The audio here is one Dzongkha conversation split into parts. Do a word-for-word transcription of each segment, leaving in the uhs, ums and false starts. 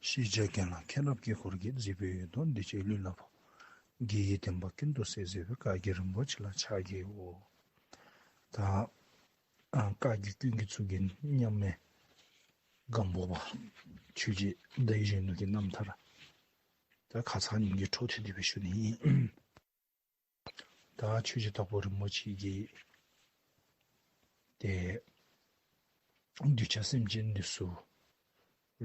ཤེས་བྱ་གྱེན་ལངས་མཁྱེན་རབ་དཀྱིལ་འཁོར་རྒྱས། གཟིགས་པའི་ཡུལ་དུ་གདུལ་བྱའི་ལུས་ལ་ཕོག། དགེ་བའི་བསྟན་པ་ཀུན་ཏུ་གསལ་མཛད་པའི། བཀའ་བརྒྱུད་རིན་པོ་ཆེ་ལ་ཕྱག་བགྱིའོ། ད་ཨ་བཀའ་བརྒྱུད་ཀུན་གྱི་གཙུག་རྒྱན་མཉམ་མེད་སྒམ་པོ་པ་ཆོས་རྗེ་ཟླ་འོད་གཞོན་ནུ་གི་རྣམ་ཐར་ད་ཁ་ཙ་ཉིད་ཀྱིས་འཕྲོ་མཐུད་དེ་སྦེ་ཞུ་ནི་ཨིན། ད་ཆོས་རྗེ་དྭགས་པོ་རིན་པོ་ཆེ་གིས་ཏེ་གདུལ་བྱ་སེམས་ཅན་འདི་ཚུ་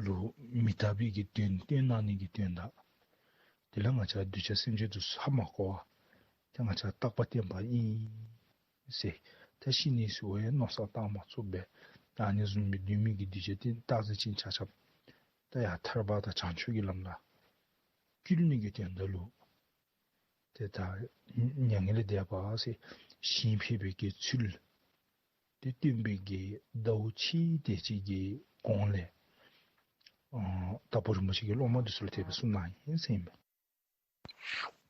ལུ་མི་རྟག་པའི་གི་དོན་སྟོན་གནང་ནི་གི་དོན་དག། དེ་ལས་ང་བཅས་གདུལ་བྱ་སེམས་ཅན་འདི་ཚུ་ཧ་མ་གོ་བར་ཏེ་ང་བཅས་རྟག་པ་བརྟན་པ་ཨིན་ཟེར་ད་ཤི་ནི་ཚུ་ཡང་མནོ་བསམ་བཏང་མ་ཚུགས་པས། ད་ཨ་ནི་བཟུམ་མའི་གདོད་མའི་གི་གདུལ་བྱ་ཏེ་རྟག་འཛིན་ཅན་ཆ་ཁྱབ་ད་ཡར་ཐར་པ་དང་བྱང་ཆུབ་ཀྱི་ལམ་ལུ་བསྐུལ་ནི་གི་དོན་དག་ལུ་ཏེ་ད་མྱ་ངན་ལས་འདས་པ་ཟེར་ཞིང་ཕེབས་པའི་གི་ཚུལ་ཏེ་སྟོན་པའི་གི་ཟླཝ་ཕྱེད་དེ་ཅིག་གི་གོང་ལས་ཨ་དྭགས་པོ་རིན་པོ་ཆེ་གིས་སློབ་མ་འདི་ཚུ་ལུ་དེ་སྦེ་གསུངས་གནང་ཡི་ཟེར་ཨིན་མས།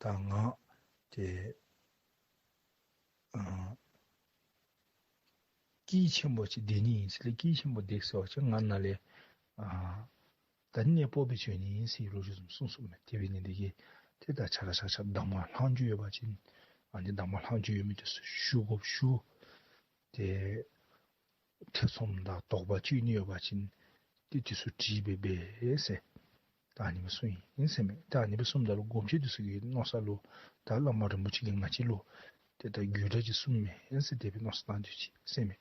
ད་ང་ཏེ་ཨ་སྐད་ཆེན་པོ་ཅིག་འདེབས་ནི་ཨིན་ཟེར་ལས་སྐད་ཆེན་པོ་འདེབས་ཟེར་བ་ཅིན་ང་ནཱ་ལས་ཨ་ད་གནས་སྤོ་སྦེ་བྱོན་ནི་ཨིན་ཟེར་ལོ་རྒྱུས་ཙམ་གསུངས་གསུངསམ་མས། དེ་འབད་ནི་འདི་གིས་ཏེ་ད་ཆ་ར་ཆ་ཁྱབ་གདམས་ངག་ལྷག་རྒྱུ་ཡོད་པ་ཅིན་ཨ་ནི་གདམས་ངག་ལྷག་རྒྱུ་ཡོད་མི་འདི་ཚུ་ཞུ་དགོཔ་ཞུ། ཏེ་ཐེ་ཚོམ་དང་དོགས་པ་ཅིག་ནི་ཡོད་པ་ཅིན་ཏེ་འདི་ཚུ་དྲིས་འབད་འབད་ཟེར་ད་ཨ་ནི་སྦེ་གསུངས་ཡི་ཟེར་མས། ད་ཨ་ནི་སྦེ་གསུངམ་ད་ལུ་སྒོམ་ཆེན་འདི་ཚུ་གི་མནོ་བསམ་ལུ་ད་བླ་མ་རིན་པོ་ཆེ་གིས་ང་བཅས་ལུ་ཏེ་ད་རྒྱུད་གྲྭ་ཅིག་གསུངམ་མས་ཟེར་དེ་སྦེ་མནོ་བསམ་བཏང་དོ་ཅིག་ཟེར་མས།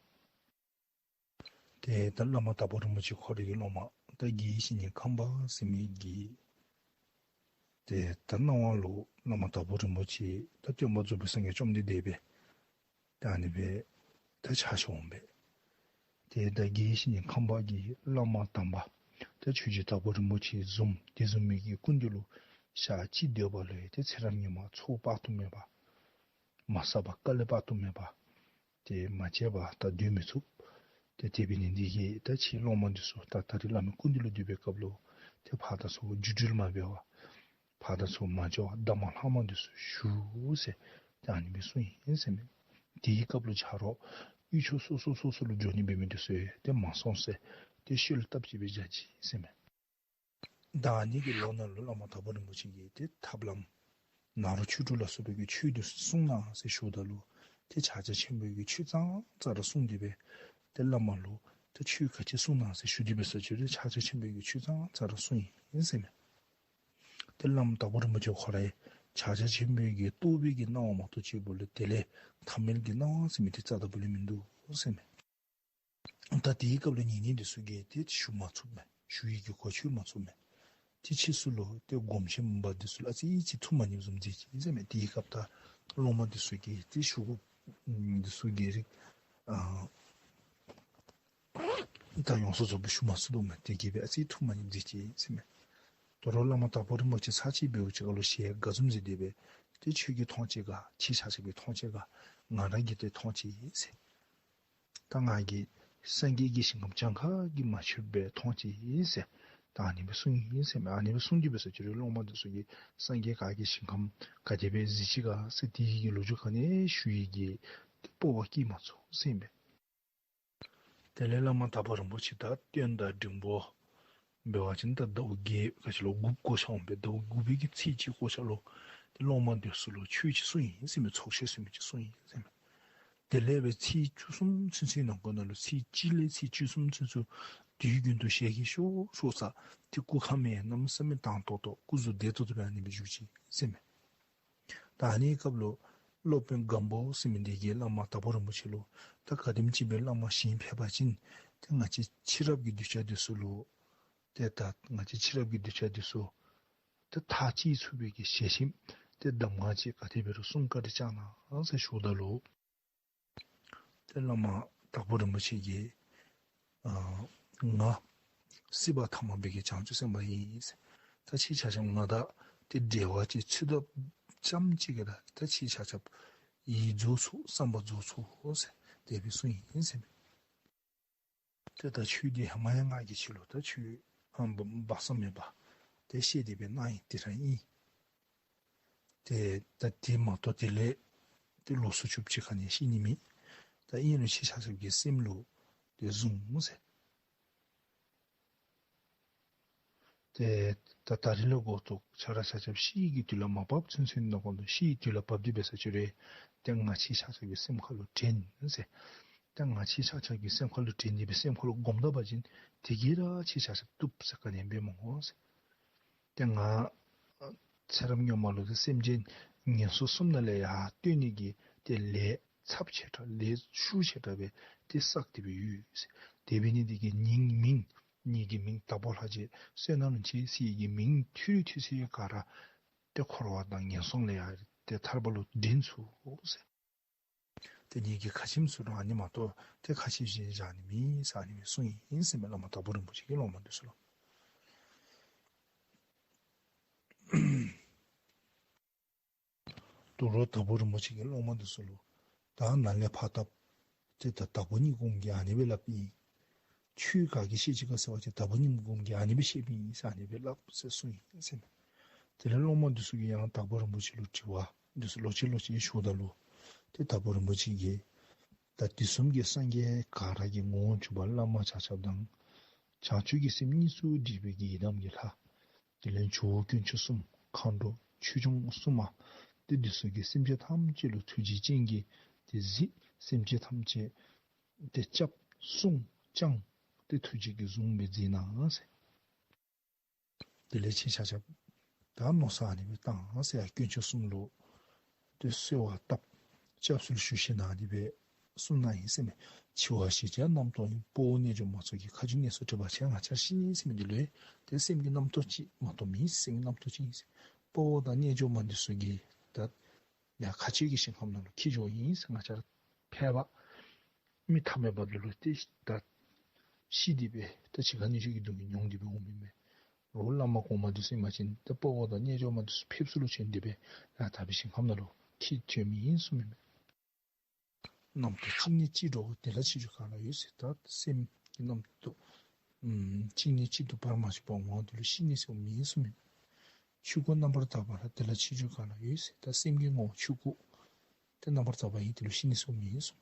ཏེ་ད་བླ་མ་དྭགས་པོ་རིན་པོ་ཆེ་ཁོ་རའི་གི་སློབ་མ་ད་དགེ་བཤེས་གཉེན་ཁམས་པ་ཟེར་མི་གི་ཏེ་ད་གནང་བ་ལུ་བླ་མ་དྭགས་པོ་རིན་པོ་ཆེ་ད་སྟོན་པ་རྫོགས་པའི་སངས་རྒྱས་བཅོམ་ལྡན་འདས་སྦེ་ད་ཨ་ནི་སྦེ་ད་ཕྱག་ཞུ་འོང་པས། ཏེ་ད་དགེ་བཤེས་གཉེན་ཁམས་པ་གི་བླ་མ་དམ་པ་ད་ཆོས་རྗེ་དྭགས་པོ་རིན་པོ་ཆེ་བཟུམ་དེ་བཟུམ་མའི་གི་སྐུ་མདུན་ལུ་ཞག་གཅིག་སྡོད་པ་ལུ་ཡང་ཏེ་ཚེ་རབས་སྔོན་མ་ཚོགས་དཔག་ཏུ་མེད་པ་མ་བསགས་པ་དཀའ་ལས་དཔག་ཏུ་མེད་པ་ཏེ་མ་སྤྱད་པར་ད་སྡོད་མི་ཚུགས། ཏེ་དེ་འབད་ནི་འདི་གིས་ད་ཁྱེད་སློབ་མ་འདི་ཚུ་ད་ད་རེས་བླ་མའི་སྐུ་མདུན་ལུ་སྡོད་པའི་སྐབས་ལུ་ཏེ་ཕར་དང་ཚུར་རྒྱུ་འགྲུལ་མ་འབད་བར་ཕར་དང་ཚུར་མ་འགྱོ་བར་གདམས་ངག་ལྷག་མ་འདི་ཚུ་ཞུ་ཟེར་ད་ཨ་ནི་སྦེ་གསུངས་ཡི་ཟེར་མས། དེའི་སྐབས་ལུ་ཆ་རོགས་གཡུས་ཕྱོགས་སོ་སོ་སོ་སོ་ལུ་འགྱོ་ནི་འབད་མི་འདི་ཚུ་ཡང་ཏེ་མ་སོང་ཟེར་ཏེ་ཤུལ་སྟབས་ཅིག་སྦེ་བཞག་ཅི་ཟེར་མས། ད་ཨ་ནི་གི་ལོ་ནང་ལུ་བླ་མ་དྭགས་པོ་རིན་པོ་ཆེ་གིས་ཏེ་ཐབས་ལམ་ནཱ་རོ་ཆོས་དྲུག་ལ་སོགས་པའི་གི་ཆོས་འདི་གསུང་གནང་ཟེར་ཞུཝ་ད་ལུ་ཏེ་ཕྱག་རྒྱ་ཆེན་པོའི་གི་ཆོས་ཙང་ཙ་ར་གསུངས་ཏེ་སྦེ་ཏེ་བླ་མ་ལུ་ཏེ་ཆོས་ག་ཅི་གསུང་གནང་ཟེར་ཞུ་སྟེ་སྦེ་ས་ཅི་རུང་ཕྱག་རྒྱ་ཆེན་པོའི་གི་ཆོས་ཙང་ཙ་ར་གསུངས་ཡི་ཟེར་མས། ཏེ་བླ་མ་དྭགས་པོ་རིན་པོ་ཆེ་ཁོ་ར་ཡང་ཕྱག་རྒྱ་ཆེན་པོའི་གི་རྟོགས་པའི་གི་སྣང་བ་མ་གཏོགས་ཅིག་པོ་ལས་དེ་ལས་ཐ་མལ་གྱི་སྣང་བ་ཟེར་མི་འདི་རྩ་དང་པོ་ལས་མིན་འདུག་ཟེར་མས། ད་དེའི་སྐབས་ལུ་ཉེ་གནས་འདི་ཚུ་གིས་ཏེ་ཞུ་མ་ཚུགས་མས། ཞུ་ཡི་གི་གོ་ཆོད་མ་ཚུགས་མས། ཏེ་ཕྱིས་སུ་ལུ་ཏེ་སྒོམ་ཆེན་པ་འདི་ཚུ་ལུ་ཨ་ཙི་ཅིག་ཐུགས་མ་མཉེས་བཟུམ་མཛད་ཅི་ཟེར་མས། དེའི་སྐབས་ད་སློབ་མ་འདི་ཚུ་གིས་ཏེ་ཞུ་དགོཔ་འདི་ཚུ་གི་རིགས་ཨ་ད་ཡོངས་སུ་རྫོགསཔ་ཞུ་མ་ཚུགས་དོ་མས། དེ་གིས་སྦེ་ཨ་ཙི་ཐུགས་མ་མཉེས་མཛད་ཅི་ཟེར་མས། དོ་རུང་བླ་མ་དྭགས་པོ་རིན་པོ་ཆེ་ཚར་གཅིག་འབདཝ་ཅིག་ཁར་ལུ་ཞལ་དགའ་འཛུམ་མཛད་དེ་སྦེ་ཏེ་ཁྱོད་ཀྱིས་མཐོང་ཅི་ག། ཁྱེད་ཆ་ཁྱབ་ཀྱིས་མཐོང་ཅི་ག། ང་ར་གིས་ཏེ་མཐོང་ཅི་ཟེར། ད་ང་གིས་སངས་རྒྱས་ཀྱི་ཞིང་ཁམས་གྱངས་ཁ་གིས་མ་ཆོདཔ་སྦེ་མཐོང་ཅི་ཟེར། ད་ཨ་ནི་སྦེ་གསུངས་ཡི་ཟེར་མས། ཨ་ནི་སྦེ་གསུངས་ཏེ་སྦེ་ས་ཅི་རུང་སློབ་མ་འདི་ཚུ་གིས་སངས་རྒྱས་ག་གི་ཞིང་ཁམས་ག་དེ་སྦེ་གཟིགས་ཅི་ག་ཟེར་དེ་གི་ལོ་རྒྱུས་ག་ནི་ཞུ་ཡི་གི་ཏེ་སྤོབས་པ་སྐྱེ་མ་ཚུགས་ཟེར་མས། དེ་ལས་བླ་མ་དྭགས་པོ་རིན་པོ་ཆེ་ད་སྟོན་ཟླ་འབྲིང་པོ་འབད་བ་ཅིན་ད་ཟླཝ་བརྒྱད་ག་ཅི་ལོ་དགུ་གོ་ཆ་འོང་པས། ཟླཝ་དགུ་པའི་གི་ཚེས་གཅིག་གོ་ཆ་ལུ་ཏེ་སློབ་མ་འདི་ཚུ་ལུ་ཆོས་ཅིག་གསུངས་ཡི་ཟེར་མས། ཚོགས་ཆོས་ཟེར་མི་ཅིག་གསུངས་ཡི་ཟེར་མས། དེ་ལས་སྦེ་ཚེས་བཅུ་གསུམ་ཚུན་ཚོད་ནང་འཁོད་ནང་ལུ་ཚེས་གཅིག་ལས་ཚེས་བཅུ་གསུམ་ཚུན་ཚོད་དུས་རྒྱུན་དུ་ཞལ་གྱིས་ཤོག་ཤོག་ཟེར་ཏེ་སྐུ་ཁམས་ཡང་གནམ་མེད་ས་མེད་དྭངས་ཏོག་ཏོ་སྐུ་གཟུགས་བདེ་ཏོག་ཏོ་སྦེ་ཨ་ནི་སྦེ་བཞུགས་ཅི་ཟེར་མས། ད་ཨ་ནི་སྐབས་ལུ་སློབ་དཔོན་སྒམ་པོ་ཟེར་མི་འདི་གིས་བླ་མ་དྭགས་པོ་རིན་པོ་ཆེ་ལུ་ད་ག་དེམ་ཅིག་སྦེ་བླ་མ་ཞིང་ཕེབས་པ་ཅིན་ཏེ་ང་བཅས་ཕྱི་རབས་ཀྱི་གདུལ་བྱ་འདི་ཚུ་ལུ་ཏེ་ད་ང་བཅས་ཕྱི་རབས་ཀྱི་གདུལ་བྱ་འདི་ཚུ་ཏེ་ཐག་བཅད་ཚུགས་པའི་གི་ཞལ་ཆེམས་ཏེ་གདམས་ངག་ཅིག་ག་དེ་སྦེ་རུང་གསུང་བཀའ་དྲིན་བསྐྱང་གནང་ཟེར་ཞུཝ་ད་ལུ་ཏེ་བླ་མ་དྭགས་པོ་རིན་པོ་ཆེ་གིས་ཨ་ང་སྲིད་པ་ཐ་མ་པའི་གི་བྱང་ཆུབ་སེམས་དཔའ་ཨིན་ཟེར། ད་ཁྱེད་ཆ་ཁྱབ་ང་དང་ཏེ་འབྲེལ་བ་ཅིག་ཚུད་དཔ་ཙམ་ཅིག་གིས་ད་ད་ཁྱེད་ཆ་ཁྱབ་ཡིད་རྫོགས་ཚུགས་བསམ་པ་རྫོགས་ཚུགས་ཟེར་དེ་སྦེ་གསུངས་ཡི་ཟེར་མས། ཏེ་ད་ཆོས་འདི་ཧེ་མ་ཡང་ང་གིས་ཁྱེད་ལུ་ད་ཆོས་ཨ་སྦ་གསང་མེད་པ་ཏེ་བཤད་དེ་སྦེ་གནང་ཡི་དེ་ར་ཨིན། ཏེ་ད་དེ་མ་གཏོགས་དེ་ལས་ཏེ་ལོགས་སུ་ཅིག་ག་ནི་བཤད་ནི་མེད། ད་ཨིན་རུང་ཁྱེད་ཆ་ཁྱབ་ཀྱི་སེམས་ལུ་ཏེ་བཟུང་ཟེར། ཏེ་ད་ད་རིས་ལས་འགོ་བཙུགས་ཁྱེད་ར་ཆ་ཁྱབ་ཤི་ནི་གི་དུས་ལུ་མ་བབས་ཚུན་ཚོད་ནང་འཁོད་ལུ་ཤི་ནི་དུས་ལུ་བབས་ཏེ་འབད་ས་ཅིག་རུང་ཏེ་ང་བཅས་ཆ་ཁྱབ་ཀྱི་སེམས་ཁ་ལུ་དྲན་ཟེར། ཏེ་ང་བཅས་ཆ་ཁྱབ་ཀྱི་སེམས་ཁ་ལུ་དྲན་ཏེ་སྦེ་སེམས་ཁ་ལུ་སྒོམ་ད་པ་ཅིན་དེ་གིས་ར་ཁྱེད་ཆ་ཁྱབ་བཏུབ་ཟེར་ག་ནི་འབད་མི་དགོ་ཟེར། ཏེ་ང་ཚེ་རབས་སྔོན་མ་ལུ་ཏེ་སེམས་ཅན་ངན་སོང་གསུམ་ནང་ལས་ཡར་བཏོན་ནི་གི་ཏེ་ལས་ཚབས་ཆེ་དྲགས་ལས་ཤུགས་ཆེ་དྲགས་སྦེ་ཏེ་བསགས་ཏེ་སྦེ་ཡོད་ཟེར། དེ་འབད་ནི་འདི་གིས་ངེའི་མིང་ངེ་གི་མིང་དྭགས་པོ་ལྷ་རྗེ་བསོད་ནམས་རིན་ཆེན་ཟེར་མི་གི་མིང་ཐོས་རུང་ཐོས་ཚད་ག་ར་ཏེ་འཁོར་བ་དང་ངན་སོང་ལས་ཡར་ཏེ་ཐར་པ་ལུ་འདྲེན་ཚུགས་ཟེར། ཏེ་ངེ་གི་ཁ་ཆེམས་ཚུ་ར་ཨ་ནི་མ་གཏོགས་ཏེ་ཁ་ཆེམས་གཞན་བཞག་ནི་མེད་ཟེར་ཨ་ནི་སྦེ་གསུངས་ཡི་ཟེར་མས། བླ་མ་དྭགས་པོ་རིན་པོ་ཆེ་གིས་སློབ་མ་འདི་ཚུ་ལུ། དོ་རུང་དྭགས་པོ་རིན་པོ་ཆེ་གིས་སློབ་མ་འདི་ཚུ་ལུ་ད་ནཱ་ལས་ཕར་ད་ཏེ་ད་དྭགས་པོ་སྙིང་སྒོམ་གྱིས་ཨ་ནི་སྦེ་སླབ་ཨིན། ཆོས་ག་གིས་བཤད་ཅི་ག་ཟེར་བ་ཅིན་དྭགས་པོ་སྙིང་སྒོམ་གྱིས་ཨ་ནི་སྦེ་བཤདཔ་ཨིན་ཟེར་ཨ་ནི་སྦེ་སླབ་ཟེར་གསུངས་ཡི་ཟེར་མས། དེ་ལས་སློབ་མ་འདི་ཚུ་གིས་ཡང་དྭགས་པོ་རིན་པོ་ཆེ་ལུ་དྲི་བ་འདི་ཚུ་ལོག་ཅི་ལོག་ཅི་ཞུཝ་ད་ལུ་ཏེ་དྭགས་པོ་རིན་པོ་ཆེ་གིས་ད་དུས་གསུམ་གྱི་སངས་རྒྱས་ག་ར་གི་ངོ་བོ་གྱུར་པ་བླ་མ་ཆ་ཁྱབ་དང་བྱང་ཆུབ་ཀྱི་སེམས་གཉིས་སུ་འདྲེས་པའི་གི་ཡི་དམ་གྱི་ལྷ། དེ་ལས་ཇོ་བོ་དཀོན་མཆོག་གསུམ་མཁའ་འགྲོ་ཆོས་སྐྱོང་སྲུང་མ། ཏེ་འདི་ཚུ་གིས་སེམས་ཅན་ཐམས་ཅད་ལུ་ཐུགས་རྗེའི་སྤྱན་གྱིས་ཏེ་གཟིགས། སེམས་ཅན་ཐམས་ཅད་ཏེ་སྐྱབས་སྲུང་བསྐྱང་། ཏེ་ཐུགས་རྗེ་གིས་བཟུང་སྦེ་མཛད་གནང་ཟེར། དེ་ལས་ཁྱེད་ཆ་ཁྱབ་ད་མནོ་བསམ་ཨ་ནི་སྦེ་བཏང་ཟེར། དཀོན་མཆོག་གསུམ་ལུ་ཏེ་གསོལ་བ་བཏབ། སྐྱབས་སུ་ཞུ་ཞིནམ་ཨ་ནི་སྦེ་གསུངས་གནང་ཡི་ཟེར་མས། འཆི་བ་ཞེས་བྱ་རྣམ་རྟོག་ཡིན། དཔའ་བོ་རྣལ་འབྱོར་མ་ཚོགས་ཀྱིས། མཁའ་སྤྱོད་གནས་སུ་སྒྲིབ་པ་ཆེ། ང་བཅས་ཤི་ནི་ཟེར་མི་འདི་ལུ་ཏེ་སེམས་ཀྱི་རྣམ་རྟོག་ཅིག་མ་གཏོགས་མེད། སེམས་ཀྱི་རྣམ་རྟོག་ཅིག་ཨིན་ཟེར། དཔའ་བོ་དང་རྣལ་འབྱོར་མ་འདི་ཚུ་གིས་ད་ཡར་མཁའ་སྤྱོད་ཀྱི་ཞིང་ཁམས་ནང་ལུ་འཁྱིད་འགྱོཝ་ཨིན་ཟེར། ང་བཅས་ར་ཕལ་པ་མི་ཐ་མལ་པ་འདི་ལུ་ཏེ་ད་ཤི་སྟེ་སྦེ་ད་འཆི་ཁ་ནད་གཅོད་ཀྱི་སྡུག་བསྔལ་མྱོང་སྟེ་སྦེ་འོང་མི་མས། རོགས་བླ་མ་གོངམ་འདི་ཚུ་ཨིན་པ་ཅིན་ད་དཔའ་བོ་དང་རྣལ་འབྱོར་མ་འདི་ཚུ་ཕེབས་བསུ་ལུ་བྱོན་ཏེ་སྦེ་ཡར་དག་པའི་ཞིང་ཁམས་ནང་ལུ་འཁྱིད་བྱོན་མི་ཨིན་གསུངམ་མས། རྣམ་རྟོག་གཅིག་ནས་གཅིག་འགྲོ་དེ་ལ་ཁྱད་ཆོས་ག་ལ་ཡོད་ཟེར། ད་སེམས་ཀྱི་རྣམ་རྟོག་ཨམ་གཅིག་ནས་གཅིག་ཏུ་བར་མ་ཆོད་པར་འོང་། དེ་ལུ་ཤི་ནི་ཟེར་མེད་གསུངམ་མས། ཆོས་སྐུ་རྣམ་པར་དག་པ་ལ་དེ་ལ་ཁྱད་ཆོས་ག་ལ་ཡོད་ཟེར། ད་སེམས་ཀྱི་ངོ་བོ་ཆོས་སྐུ་དེ་རྣམ་པར་དག་པ་ཨིན། དེ་ལུ་ཤི་ནི་ཟེར་མེད་གསུངམ་མས།